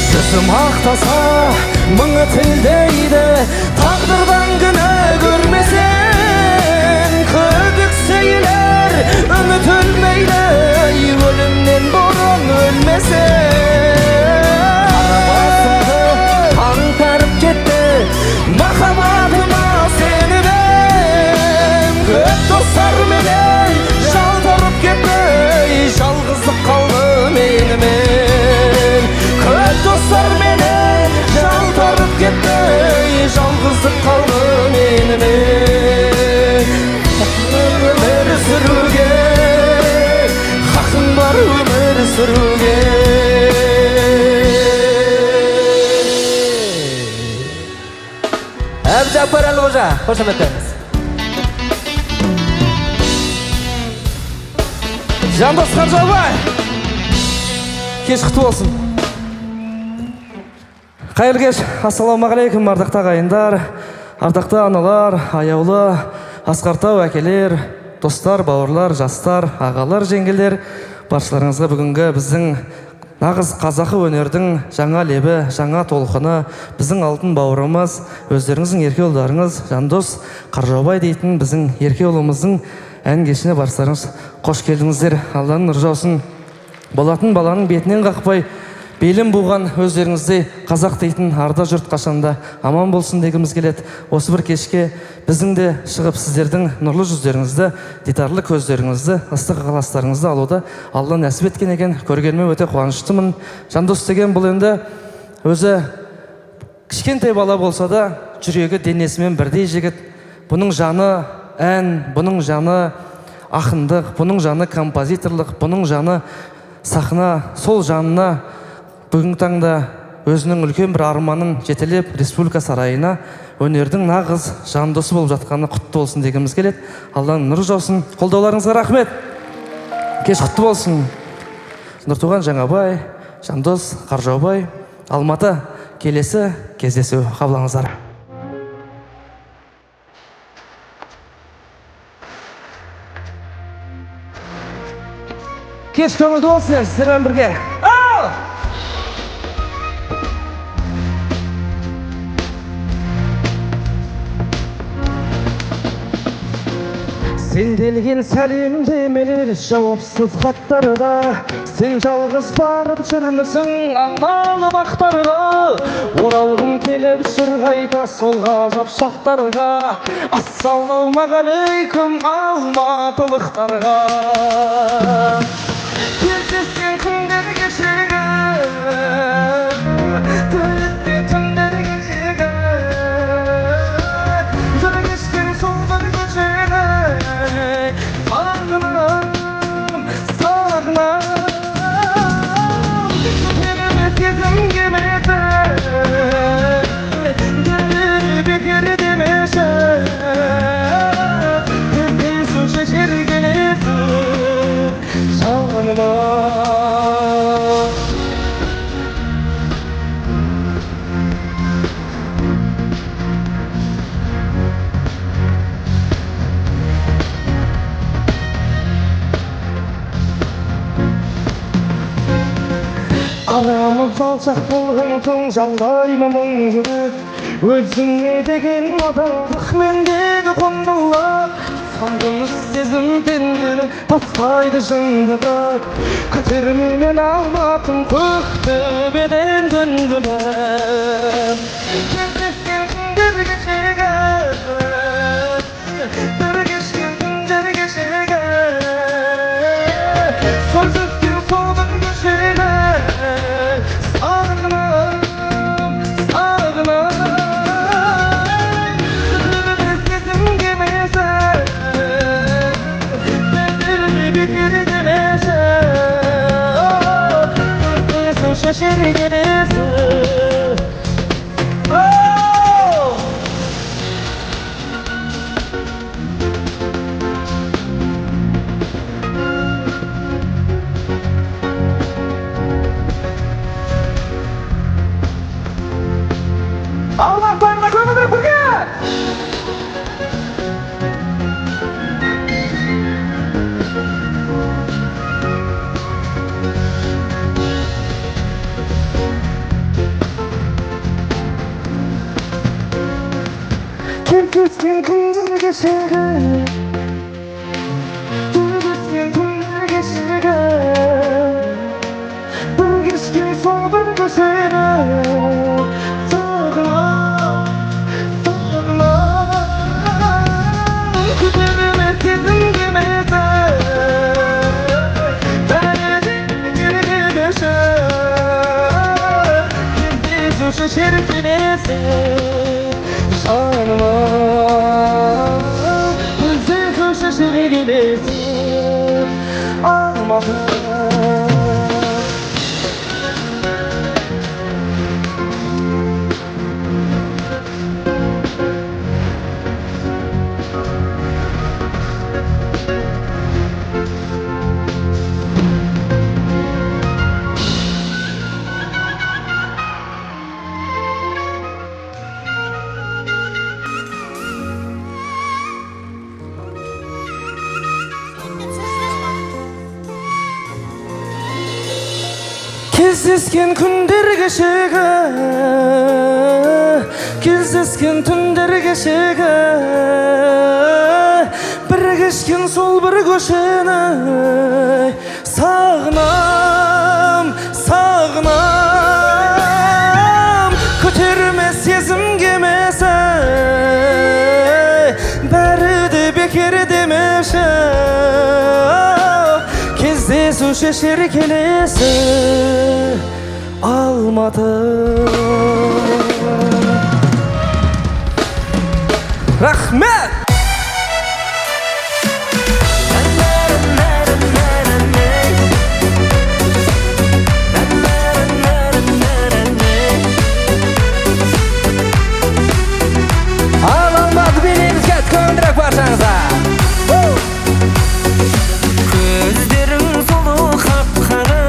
Жүзім ақтаса мыңы тілдейді, тағдырдан кінә көрмесең. Күдік сейілер, үміт өлмейді, өлімнен бұрын өлмесең. Қара басымды қаңтарып кетті, махаббатыма сеніп ем. Көп достарменен жалтарып кетті, жалғыздық қалды менімен. Көп достарменен жалтарып кетті, жалғыздық қалды менімен. Өмір сүруге хақың бар, өмір сүруге. Әбдіжаппар Әлқожа, қошеметтеңіз. Жандос Қаржаубай, кеш құтты болсын. Қайырлы кеш, ассалаумағалейкум, ардақты ағайындар, ардақты аналар, аяулы асқар тау әкелер, достар, бауырлар, жастар, ағалар, жеңгелер. Баршаларыңызға бүгінгі біздің нағыз қазақы өнердің жаңа лебі, жаңа толқыны, біздің алтын бауырымыз, өздеріңіздің ерке ұлдарыңыз Жандос Қаржаубай дейтін біздің ерке ұлымыздың ән кешіне барсаңыз қош келдіңіздер. Алланың нұры жаусын. Болатын баланың бетінен қақпай белін буған өздеріңіздей қазақ дейтін арда жұрт қашанда аман болсын дегіміз келеді. Осы бір кешке біздің де шығып сіздердің нұрлы жүздеріңізді, дидарлы көздеріңізді, ыстық ықыластарыңызды алуды Алла нәсіп еткен екен. Көргеніме өте қуаныштымын. Жандос деген бұл енді өзі кішкентай бала болса да жүрегі денесімен бірдей жігіт. Бұның жаны ән, бұның жаны ақындық, бұның жаны композиторлық, бұның жаны сахна. Сол жанына бүгінгі таңда өзінің үлкен бір арманын жетелеп республика сарайына өнердің нағыз жандосы болып жатқаны құтты болсын дегіміз келеді. Алланың нұры жаусын. Қолдауларыңызға рахмет. Кеш құтты болсын. Нұртуған Жаңабай, Жандос Қаржаубай, Алматы, келесі кездесу қабылдаңыздар. Кеш көңілді болсын, сіздермен бірге. Ал! Сенделген сәлемдемелер жауапсыз хаттарда, сен жалғыз барып жүрмісің аналы бақтарға. Оралғым келіп жүр қайта сол ғажап шақтарға. Ассалаумағалейкум алматылықтарға. Кездескен күндер кешегі, түнде түндер кешегі, бір кешкен сол бір көшені сағынам, сағынам. Көтерме сезім кемесі, бекер демеші, кездесуші жер келесі жаныма. Арамыз алшақ болған соң жалдаймын мұң жүрек, өзіңе деген адалдық мендегі құндылық. Сағыныш сезім пендені тастайды жындырып, көтерме мен Алматым көк төбеден күндімін. Кездескен күндер кешегі, бір кешкен түндер кешегі, сөз өткен сол бір көшені сағынам, сағынам. Сезім кемесі, бекер демеші, кездесуші жер келесі. Алматыларына көмілдіріп бірге! Кездескен күндер кешегі, кездескен түндер кешегі, бір кешкен сол бір көшені сағынам, сағынам. Көтерме сезім кемесі, бәрі де бекер демеші, кездесуші жер келесі жаныма. Кездесуші жер келесі Алматы. Кездескен күндер кешегі, кездескен түндер кешегі, бір кешкен сол бір көшені сағынам, сағынам. Көтерме сезім кемесі, бәрі де бекер демеші, кездесуші жер келесі Алматы. Рахмет! Ал Алматы билейміз, көңілдірек баршаңызға. Көздерің сұлу қап-қара,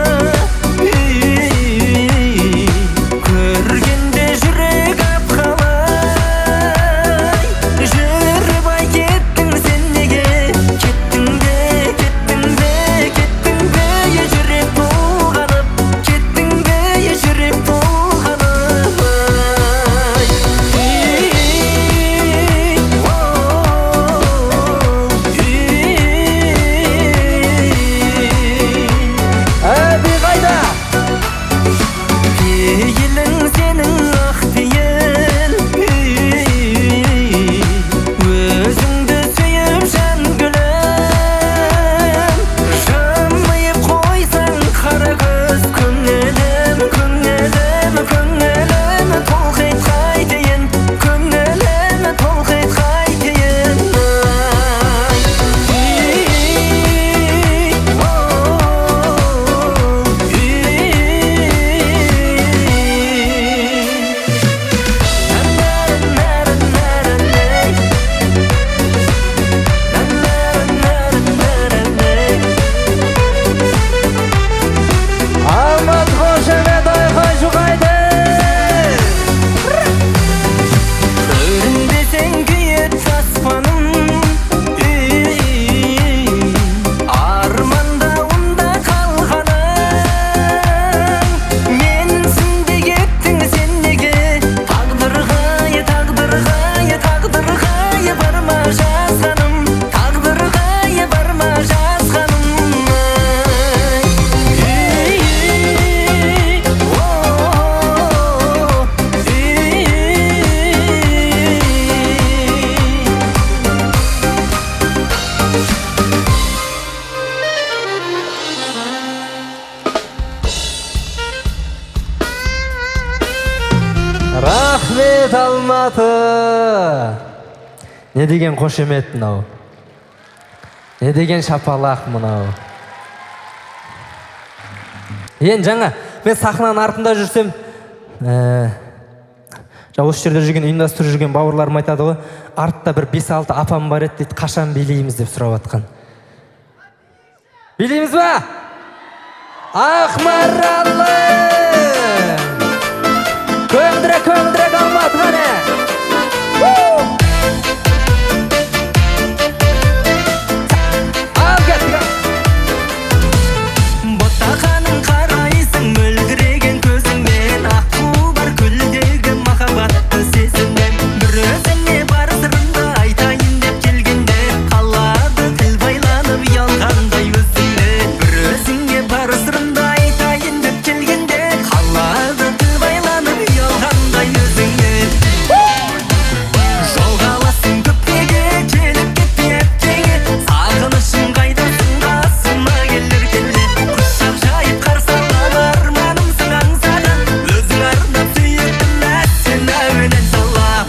Рахмет, Алматы! Не деген қошемет мынау? Не деген шапалақ мынау? Енді жаңа мен сахнаның артында жүрсем, осы жерде жүрген, ұйымдастырып жүрген бауырларым айтады ғой, артта бір 5-6 апам бар еді дейді, қашан билейміз деп сұрап жатқан. Билейміз ба? Ақмаралым! Көңдірек, көңдірек, Алматы қане! Ал кеттік! Ботақаның қарайсың мөлдіреген көзіңмен, аққу бар көлдегі махаббатты сезіммен. Бір өзіңе бар сырымды айтайын деп келгенде, қалады тіл байланып ұялғандай өзіңе. Бір өзіңе бар сырымды айтайын деп келгенде, қалады тіл байланып ұялғандай өзіңе. Жоғаласың көп неге, келіп кетпей әттеңе, сағынышым қайдасың, қасыма келер келе. Құшақ жайып қарсы алам, арманымсың аңсаған, өзің арнап сүйіктім әсем әуен ән салам.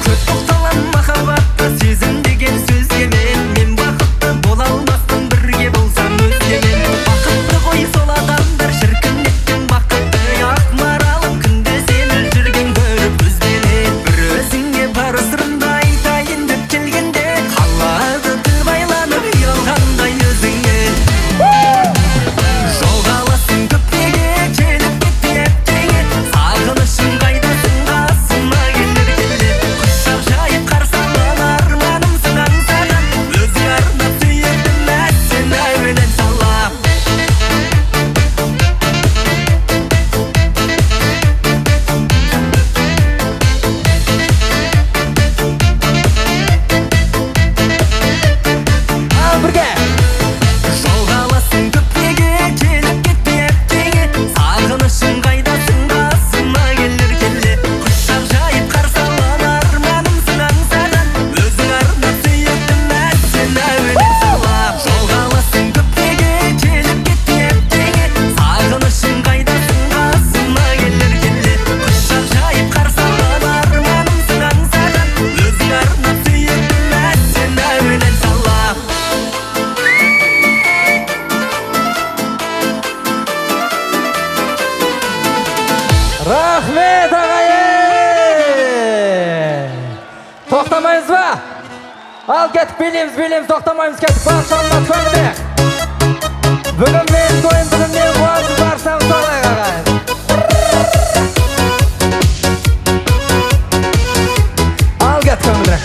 Көп тоқталам махаббатты сезім деген сөзге мен бақытты бола алмаспын бірге болсам өзгемен. Бақытты ғой сол адамдар шіркін неткен бақытты, Ақмаралым күнде сені жүрген көріп өзгемен. Бір өзіңе бар сырымды айтайын деп келгенде, қалады тіл байланып ұялғандай өзіңе. Жоғаласың көп неге, келіп кетпей әттеңе, сағынышым қайдасың, қасыма келер келе. Құшақ жайып қарсы алам, арманымсың аңсаған, өзің арнап сүйіктім әсем әуен ән салам. Ал бірге! Жоғаласың көп неге, келіп кетпей әттеңе, сағынышым қайдасың, қасыма келер келе. Құшақ жайып қарсы алам, арманымсың аңсаған, өзің арнап сүйіктім әсем әуен ән салам. Жоғаласың көп неге, келіп кетпей әттеңе, сағынышым қайдасың, қасыма келер келе. Құшақ жайып қарсы алам, арманымсың аңсаған, өзің арнап сүйіктім әсем әуен ән салам. Рахмет, ағайын! Тоқтамаймыз ба? Ал кеттік, билейміз, билейміз, тоқтамаймыз, кеттік, барша Алматы көңілдірек! Бүгін мен тойым, бүгін мен қуаным, баршамыз тойлайық, ағайын! Ал кеттік, көңілдірек!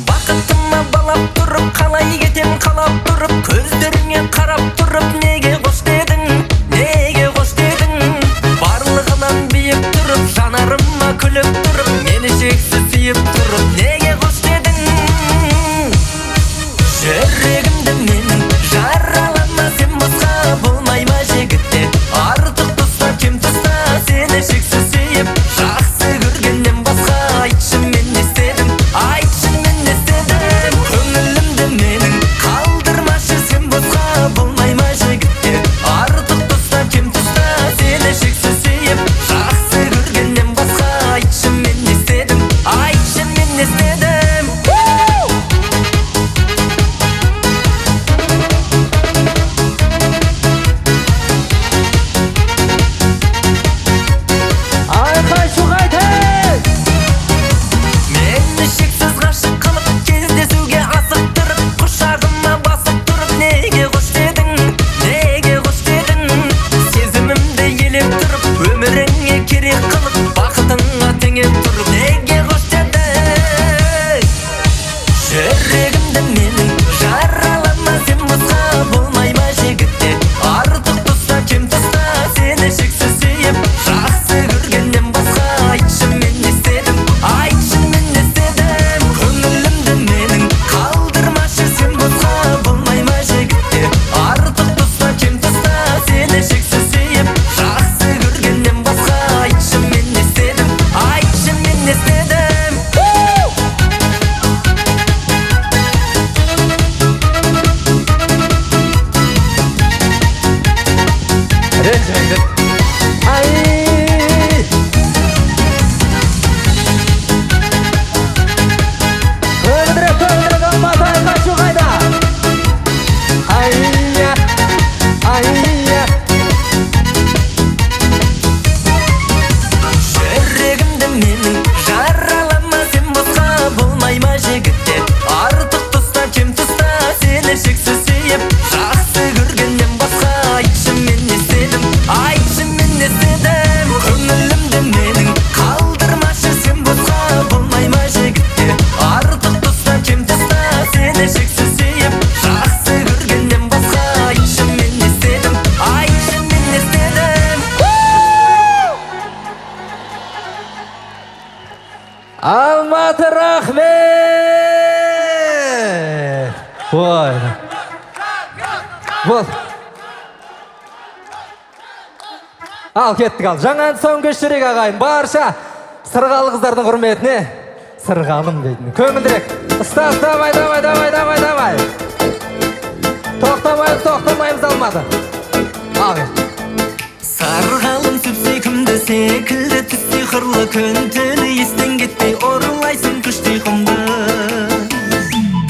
Бақытыма балап тұрып, қалай кетем қалап тұрып, көздеріңе қарап тұрып, неге қош дедің, неге қош дедің? Барлығынан биік тұрып, жанарыма күліп тұрып, мені шексіз сүйіп тұрып, неге қош дедің? Жүрегімді менің жаралама сен, босқа болмай ма жігітте, артық тұста кем тұста сені шексіз сүйіп, жақсы көргеннен басқа айтшы мен не істедім, айтшы мен не істедім? Көңілімді менің қалдырмашы сен Ой. Бол. Ал кеттік ал. Жаңа ән соң кешірек ағайын. Барша сырғалы қыздардың құрметіне сырғалым дейтін. Көңілдірек. Ұстаз, давай, давай, давай, давай, давай. Тоқтамаймыз, тоқтамаймыз Алматы. Ал кет. Сарғалым сүп-сүйкімді секілді түс сиқырлы күн түні естен кетпей ұрлайсың күшті ұйқымды.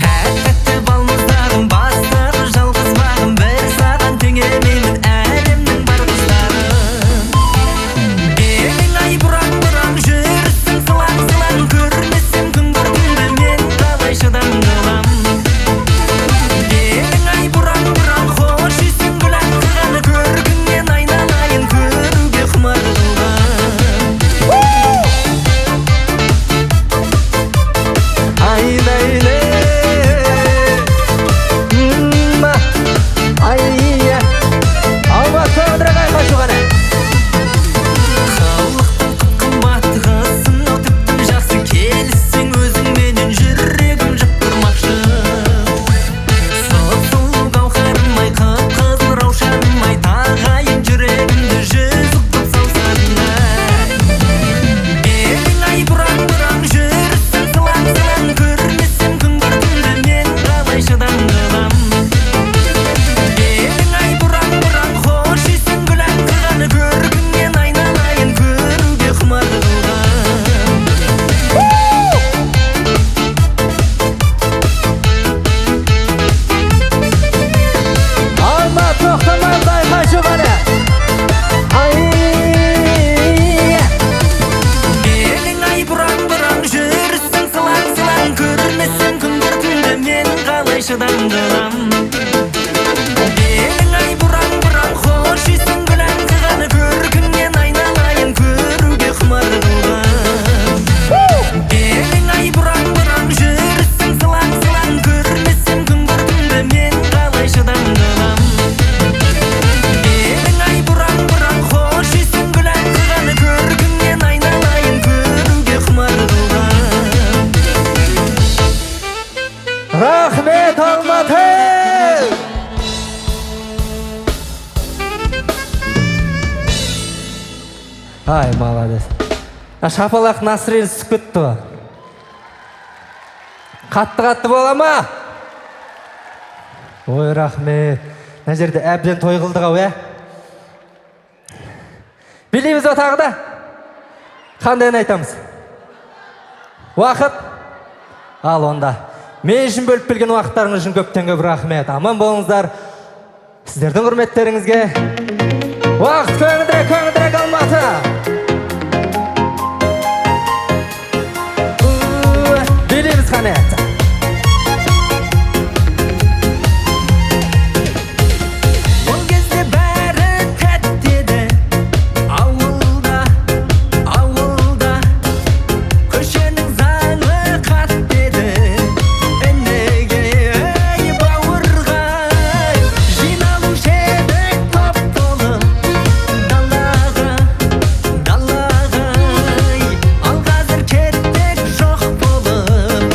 Тәтті балмұздағым бастағы жалғыз бағым бір саған теңемеймін әлемнің бар қыздарын. Белің ай бұраң бұраң жүрісің сылаң сылаң көрмесем күн көркіңді мен қалай шыдам қылам. Белің ай бұраң бұраң хош иісің гүл атқыған көркіңнен айналайын көруге құмар қылған. Ай-лай-лей. Ай-я. Алматы көңілдірек айқай шу қане. Халықтың қымбат қызын-ау тіптен жақсы келіссең өзіңменен жүрегім жақтырмақшы. Сұп-сұлу гауһарым-ай, қып-қызыл раушаным-ай, тағайын жүрегімді жүзік қып салсаң-ай. Белің ай бұраң бұраң жүрісің сылаң сылаң көрмесем күн көркіңді мен қалай шыдам қылам. Белің ай бұраң бұраң хош иісің гүл атқыған көркіңнен айналайын көруге құмар қылған. Алматы тоқтамаймыз айқай шу қане. Ай-я. Белің ай бұраң бұраң жүрісің сылаң сылаң көрмесем күн көркіңді мен қалай шыдам қылам. Белің ай бұраң бұраң хош иісің гүл атқыған көркіңнен айналайын көруге құмар қылған. Белің ай бұраң бұраң жүрісің сылаң сылаң көрмесем күн көркіңді мен қалай шыдам қылам. Белің ай бұраң бұраң хош иісің гүл атқыған көркіңнен айналайын көруге құмар қылған. Рахмет, Алматы! Ай, молодец. А шапалақ настроение түсіп кетті ғой. Қатты-қатты бола ма? Ой, рахмет. Мына жерде әбден той қылдық ау, ә? Билейміз ба тағы да? Қандай ән айтамыз? Уақыт? Ал онда. Мен үшін бөліп келген уақыттарыңыз үшін көптен көп рахмет. Аман болыңыздар. Сіздердің құрметтеріңізге. Уақыт көңілдірек, көңілдірек Алматы. Билейміз қане. Ол кезде бәрі тәтті еді ауылда, ауылда көшенің заңы қатты еді ініге, ей бауырға жиналушы едік топ болып далаға, далаға. Ал қазір кеттік жоқ болып.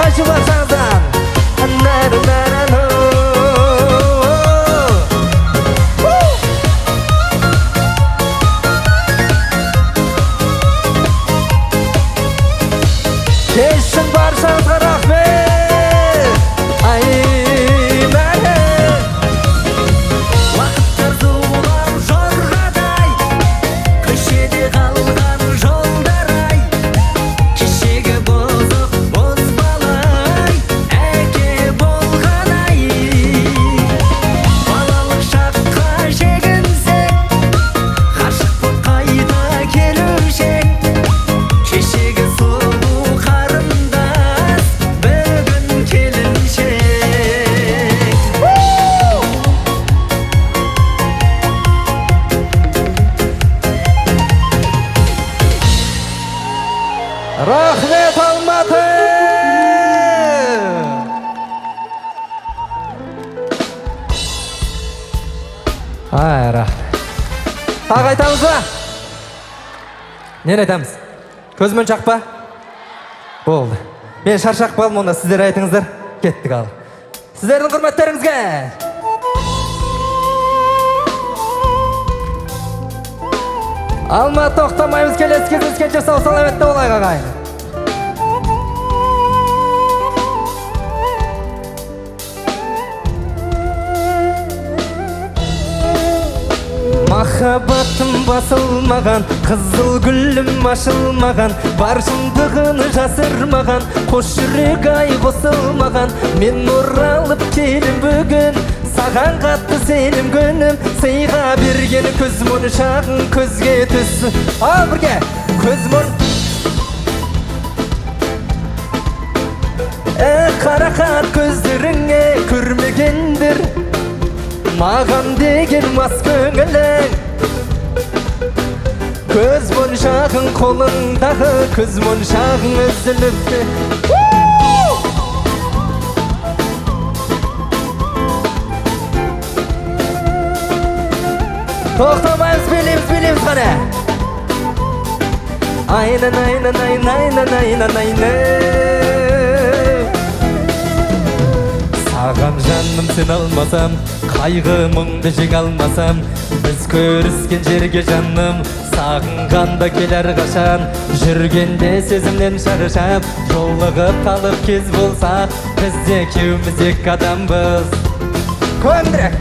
Хочу баршаңыздан. Кеш үшін баршаңызға рахмет. Ай, мәре. Уақыттар зулап жорғадай, көшеде қалған жолдар ай, кешегі бұзық бозбалай, әке болған ай. Балалық шаққа шегінсек, ғашық боп қайта келуші ек. Кешегі сұлу қарындас, бүгін келіншек. Рахмет, Алматы! Ай, рахмет. Тағы айтамыз ба? Нені айтамыз? Көз моншақ па? Болды. Мен шаршап қалдым, онда сіздер айтыңыздар. Кеттік ал. Сіздердің құрметтеріңізге! Алматы, тоқтамаймыз, келесі кездескенше сау саламатта болайық, ағайын. Махаббатым басылмаған, қызыл гүлім ашылмаған, бар шындығын жасырмаған, қос жүрек ай қосылмаған. Мен оралып келем бүгін, саған қатты сенім күнім, сыйға берген көз моншағың көзге түссін. Ал бірге көз мон. Қарақат көздеріңе көрмегендер, маған деген мас көңілің. Көз моншағың қолыңдағы, көз моншағың үзіліпті. Тоқтамаймыз, билейміз, билейміз қане. Айнан, айнан, айнан, айнан, айнан. Саған жаным сен алмасам, қайғы мұңды жеңе алмасам, біз көріскен жерге жаным, сағынғанда келер қашан, жүргенде сезімнен шаршап, жолығып қалып кез болсақ, біз екеуміз екі адамбыз. Көндірек!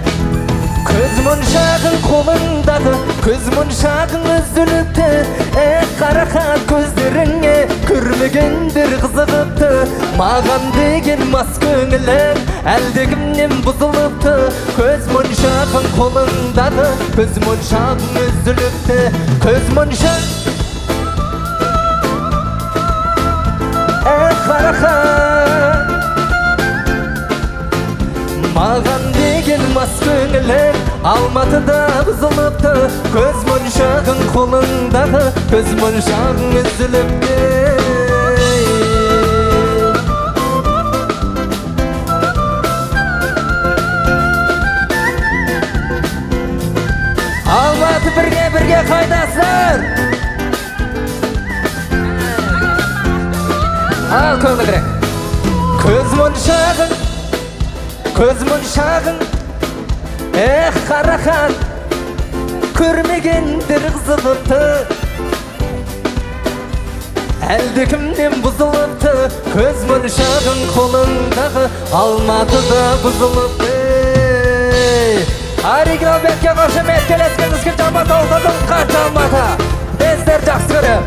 Көз моншағың қолыңдағы, көз моншағың үзіліпті, қарақат көздеріңе көрмегендер қызығыпты. Маған деген мас көңілің әлдекімнен бұзылыпты. Көз моншағың қолыңдағы, көз моншағың үзіліпті. Көз моншақ, қарақат, маған деген мас көңілің Алматыда бұзылыпты. Көз моншағың қолыңдағы, көз моншағың үзіліпті. Алматы, бірге бірге қайдасың? Ал көңілдірек. Көз моншағың, көз моншағың, эх, қарақат, көрмегендер қызығыпты. Әлдекімнен бұзылыпты. Көз моншағың қолыңдағы, Алматыда бұзылыпты. Оригинал бетке қошемет, келесі кездескенше Алматы, Алматы, Алматы. Біздер жақсы көрем.